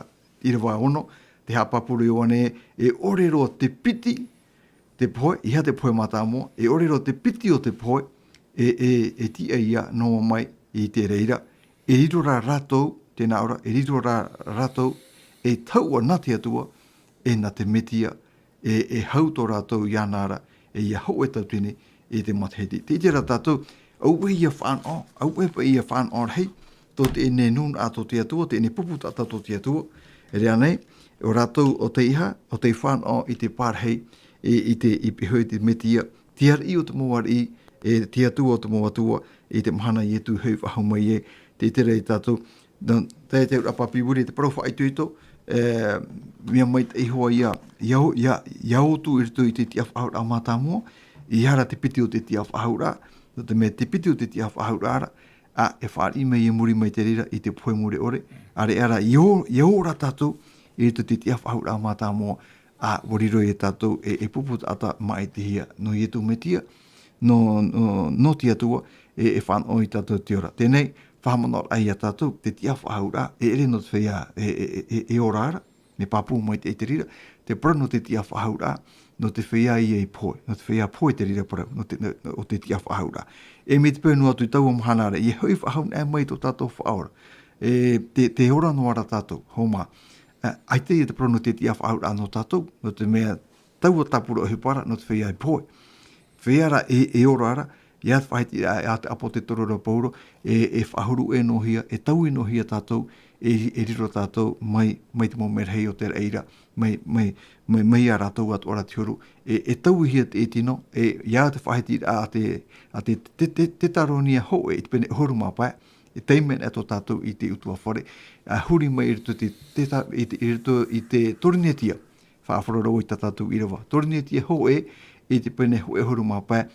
ʻīrava ono, te haʻapāpū ra Ioane, e ʻore roa te piti, te pohe, ʻeiaha te pohe mātāmua, e ʻore roa te piti o te pohe, e, e, e tiʻa ia noa mai i te reira. E riro rā rātou, tē nā ʻō ra, e riro rā rātou, e tahuʻa nā te Atua, e nā te Metia, e, e hau tō rātou iāna ra, e ʻia hōʻē tautini i te matahiti. Tē ʻite ra tātou, auē ʻia fānaʻo, auē paʻi ʻia fānaʻo rahi, tō teie nūnaʻa tō te Atua, teie pupu taʻata tō te Atua, e rā nei, ʻo rātou ʻo tei ʻeiaha, ʻo tei fānaʻo i te pārahi, i, i te, i pīhaʻi i te Metia, te ariʻi o te mau ariʻi, e te Atua o te mau atua, i te mahana Ietu e hoʻi faʻahou mai ai, te ʻite ra ia tātou, nō te, te auraʻa Papi Willie, te parau faʻaitoito, e, mea maitaʻi hoʻi ia, ia, ia, ia ʻō atu i roto i te tiʻafaʻahouraʻa mātāmua, ʻaore rā te piti o te tiʻafaʻahouraʻa, nō te mea te piti o te tiʻafaʻahouraʻa ra, ā, e fāriʻi mai i muri mai te reira i te pohe mure ʻore, ʻaore rā, ia ʻō, ia ʻō ra tātou, i roto i te tiʻafaʻahouraʻa mātāmua, ā, ʻua riro ia tātou e, e pupu taʻata māʻitihia nō Ietu Metia, nō, nō, nō te Atua, e, e fānaʻo ia tātou i te ora. Teie nei, faʻahaʻamanaʻo ia tātou, te tiʻafaʻahouraʻa, e ʻere nō te feiā, e, e, e, e, e ora ra, mea pāpū maitaʻi te reira, te parau nō te tiʻafaʻahouraʻa, nō te feiā ïa i pohe, nō te feiā pohe te reira parau, nō te, nō, nō te tiʻafaʻahouraʻa. E mai te peu noa atu i taua mahana ra, ʻia hoʻi faʻahou noa mai tō tātou Faʻaora. E, tē, tē ora noa ra tātou, hōmā. Ā, ʻaita ïa te parau nō te tiʻafaʻahouraʻa nō tātou, nō te mea taua tāpura ʻohipa ra, nō te feiā i pohe. Feiā ra e, e ora ra, ʻia faʻahitiraʻa, ā, te ʻāpōsetolo ra Paulo, e, e faʻahuru ʻē noa hia, e taui noa hia tātou, e, e riro tātou mai, mai te mau merahi o te raʻi ra, mai, mai, mai, mai ia rātou atoʻa ra te huru, e, e taui hia te, e tino, e, ʻia te faʻahitiraʻa a te, a te, te, te, Tetaronia hōʻē, i te pene ʻahuru mā pae, e taime ana tō tātou i te ʻutuāfare, ā, huri mai i roto i te, te ta-, i te, i roto i te Torinetia, faʻaroʻo i tā tātou ʻīrava. Torinetia hōʻē, i te pene hōʻē ʻahuru mā pae,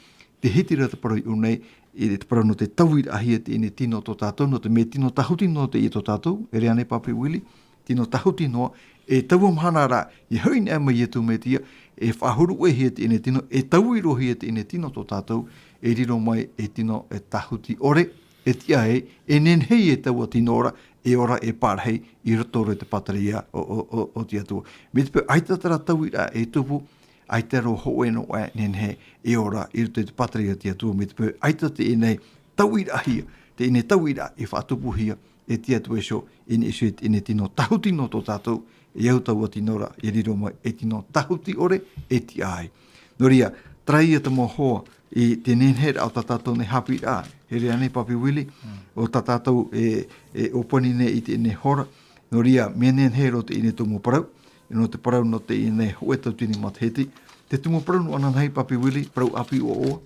tē hiti ra te parau i ʻō nei, i te parau nō te tauiraʻahia teie nei tino tō tātou, nō te mea tino tāhuti noa teie tō tātou, e ʻere ānei Papi Willie, tino tāhuti noa, e taua mahana ra, ʻia hoʻi noa mai Ietu Metia, e faʻahuru ʻē hia teie nei tino, e taui roa hia teie nei tino tō tātou, e riro mai e tino e tāhuti ʻore, e tiʻa ai, e nehenehe e taua tino ra, e ora e parahi i roto i te pātireia o, o, o, o te Atua. Mai te peu ʻaita terā tauiraʻa e tupu, ʻaita roa hōʻē noa aʻe nehenehe e ora i roto i te pātireia o te Atua, mai te peu ʻaita teie nei tauiraʻahia, teie nei tauiraʻa e faʻatupuhia e te Atua iho, i niʻa iho i teie nei tino tāhuti noa tō tātou, e au taua tino ra, e riro mai e tino tāhuti ʻore, e tiʻa ai. Nō reira, terā ïa te mau hoa, i te nehenehe ra o tā tātou nei haʻapiʻiraʻa, e ʻere ānei Papi Willie, Mm. o tā tātou e, e ʻōpani nei i teie nei hora, nō reira, mea nehenehe roa teie nei tumu parau, nō te parau nō teie nei hōʻē tauatini matahiti, te tumu parau nō ananahi Papi Willie, parau ʻāpī ʻoaʻoa,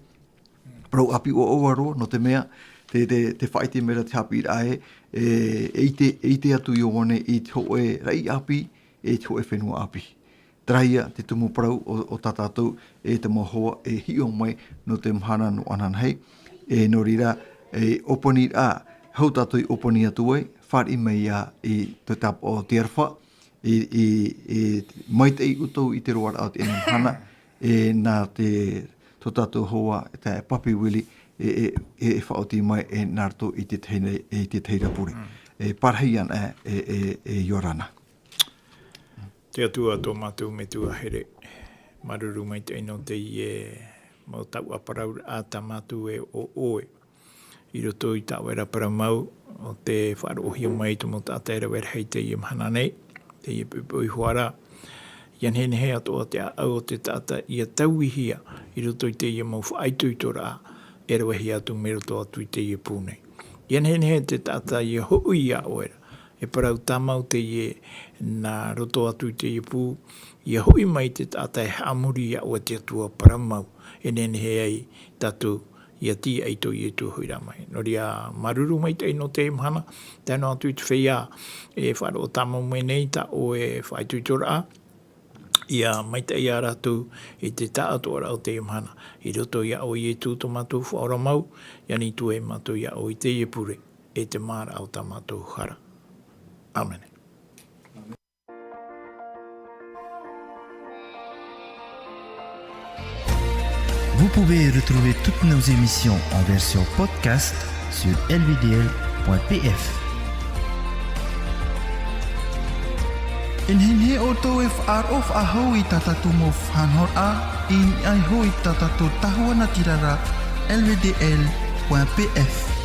parau ʻāpī ʻoaʻoa roa, nō te mea, te, te, tē faʻaʻite mai ra te haʻapiʻiraʻa ē, e, e ʻite, e ʻite atu Ioane i te hōʻē raʻi ʻāpī, e te hōʻē fenua ʻāpī. Terā ïa te tumu parau o, o tā tātou e te mau hoa e hiʻo mai nō te mahana nō ananahi. E nō reira, e ʻōpani ra, hou tātou i ʻōpani atu ai, fāriʻi mai ïa i te tāpaʻo o te aroha, i, i, i maitaʻi ʻoutou i te roaraʻa o teie mahana, e nā te, tō tātou hoa, tā Papi Willie, e, e, e, e faʻaoti mai, e nā roto i te tahi nei, e te tahi ra pure. Mm. E parahi ana, e, e, e Iorana. Te Atua tō mātou Metua here, māuruuru maitaʻi nō teie mau tauʻa parau a tā mātou e ʻo ʻoe. I roto i tā ʻoe ra parau mau, ʻo tē faʻaroʻohia mai i te mau taʻata e rave rahi i teie mahana nei, teie poʻipoʻi iho ā ra. ʻIa nehenehe atoʻa te ʻāʻau o te taʻata ʻia tauihia i roto i teie mau faʻaitoitoraʻa e ravehia atu mai roto atu i teie pū nei. ʻIa nehenehe te taʻata ʻia hoʻi iā ʻoe ra, e parau tāmau teie nā roto atu i teie pū, ʻia hoʻi mai te taʻata e haʻamori iā ʻoe te Atua parau mau, e nehenehe ai tātou ʻia tīaʻi tō Ietu hoʻi ra mai. Nō reira, māuruuru maitaʻi nō teie mahana, tae noa atu i te feiā e faʻaroʻo tāmau mai nei tā ʻoe faʻaitoitoraʻa, ʻia maitaʻi ia rātou i te taʻatoʻaraʻa o teie mahana. I roto iā ʻoe Ietu tō mātou Faʻaora mau, ʻia ani atu ai mātou iā ʻoe i teie pure, e te māraʻa o tā mātou hara. ʻĀmene. Vous pouvez retrouver toutes nos émissions en version podcast sur L V D L point P F. E nehenehe ʻoutou e faʻaroʻo faʻahou i tā tātou mau faʻanahoraʻa, i niʻa iho i tā tātou tahua natirara, L V D L point P F.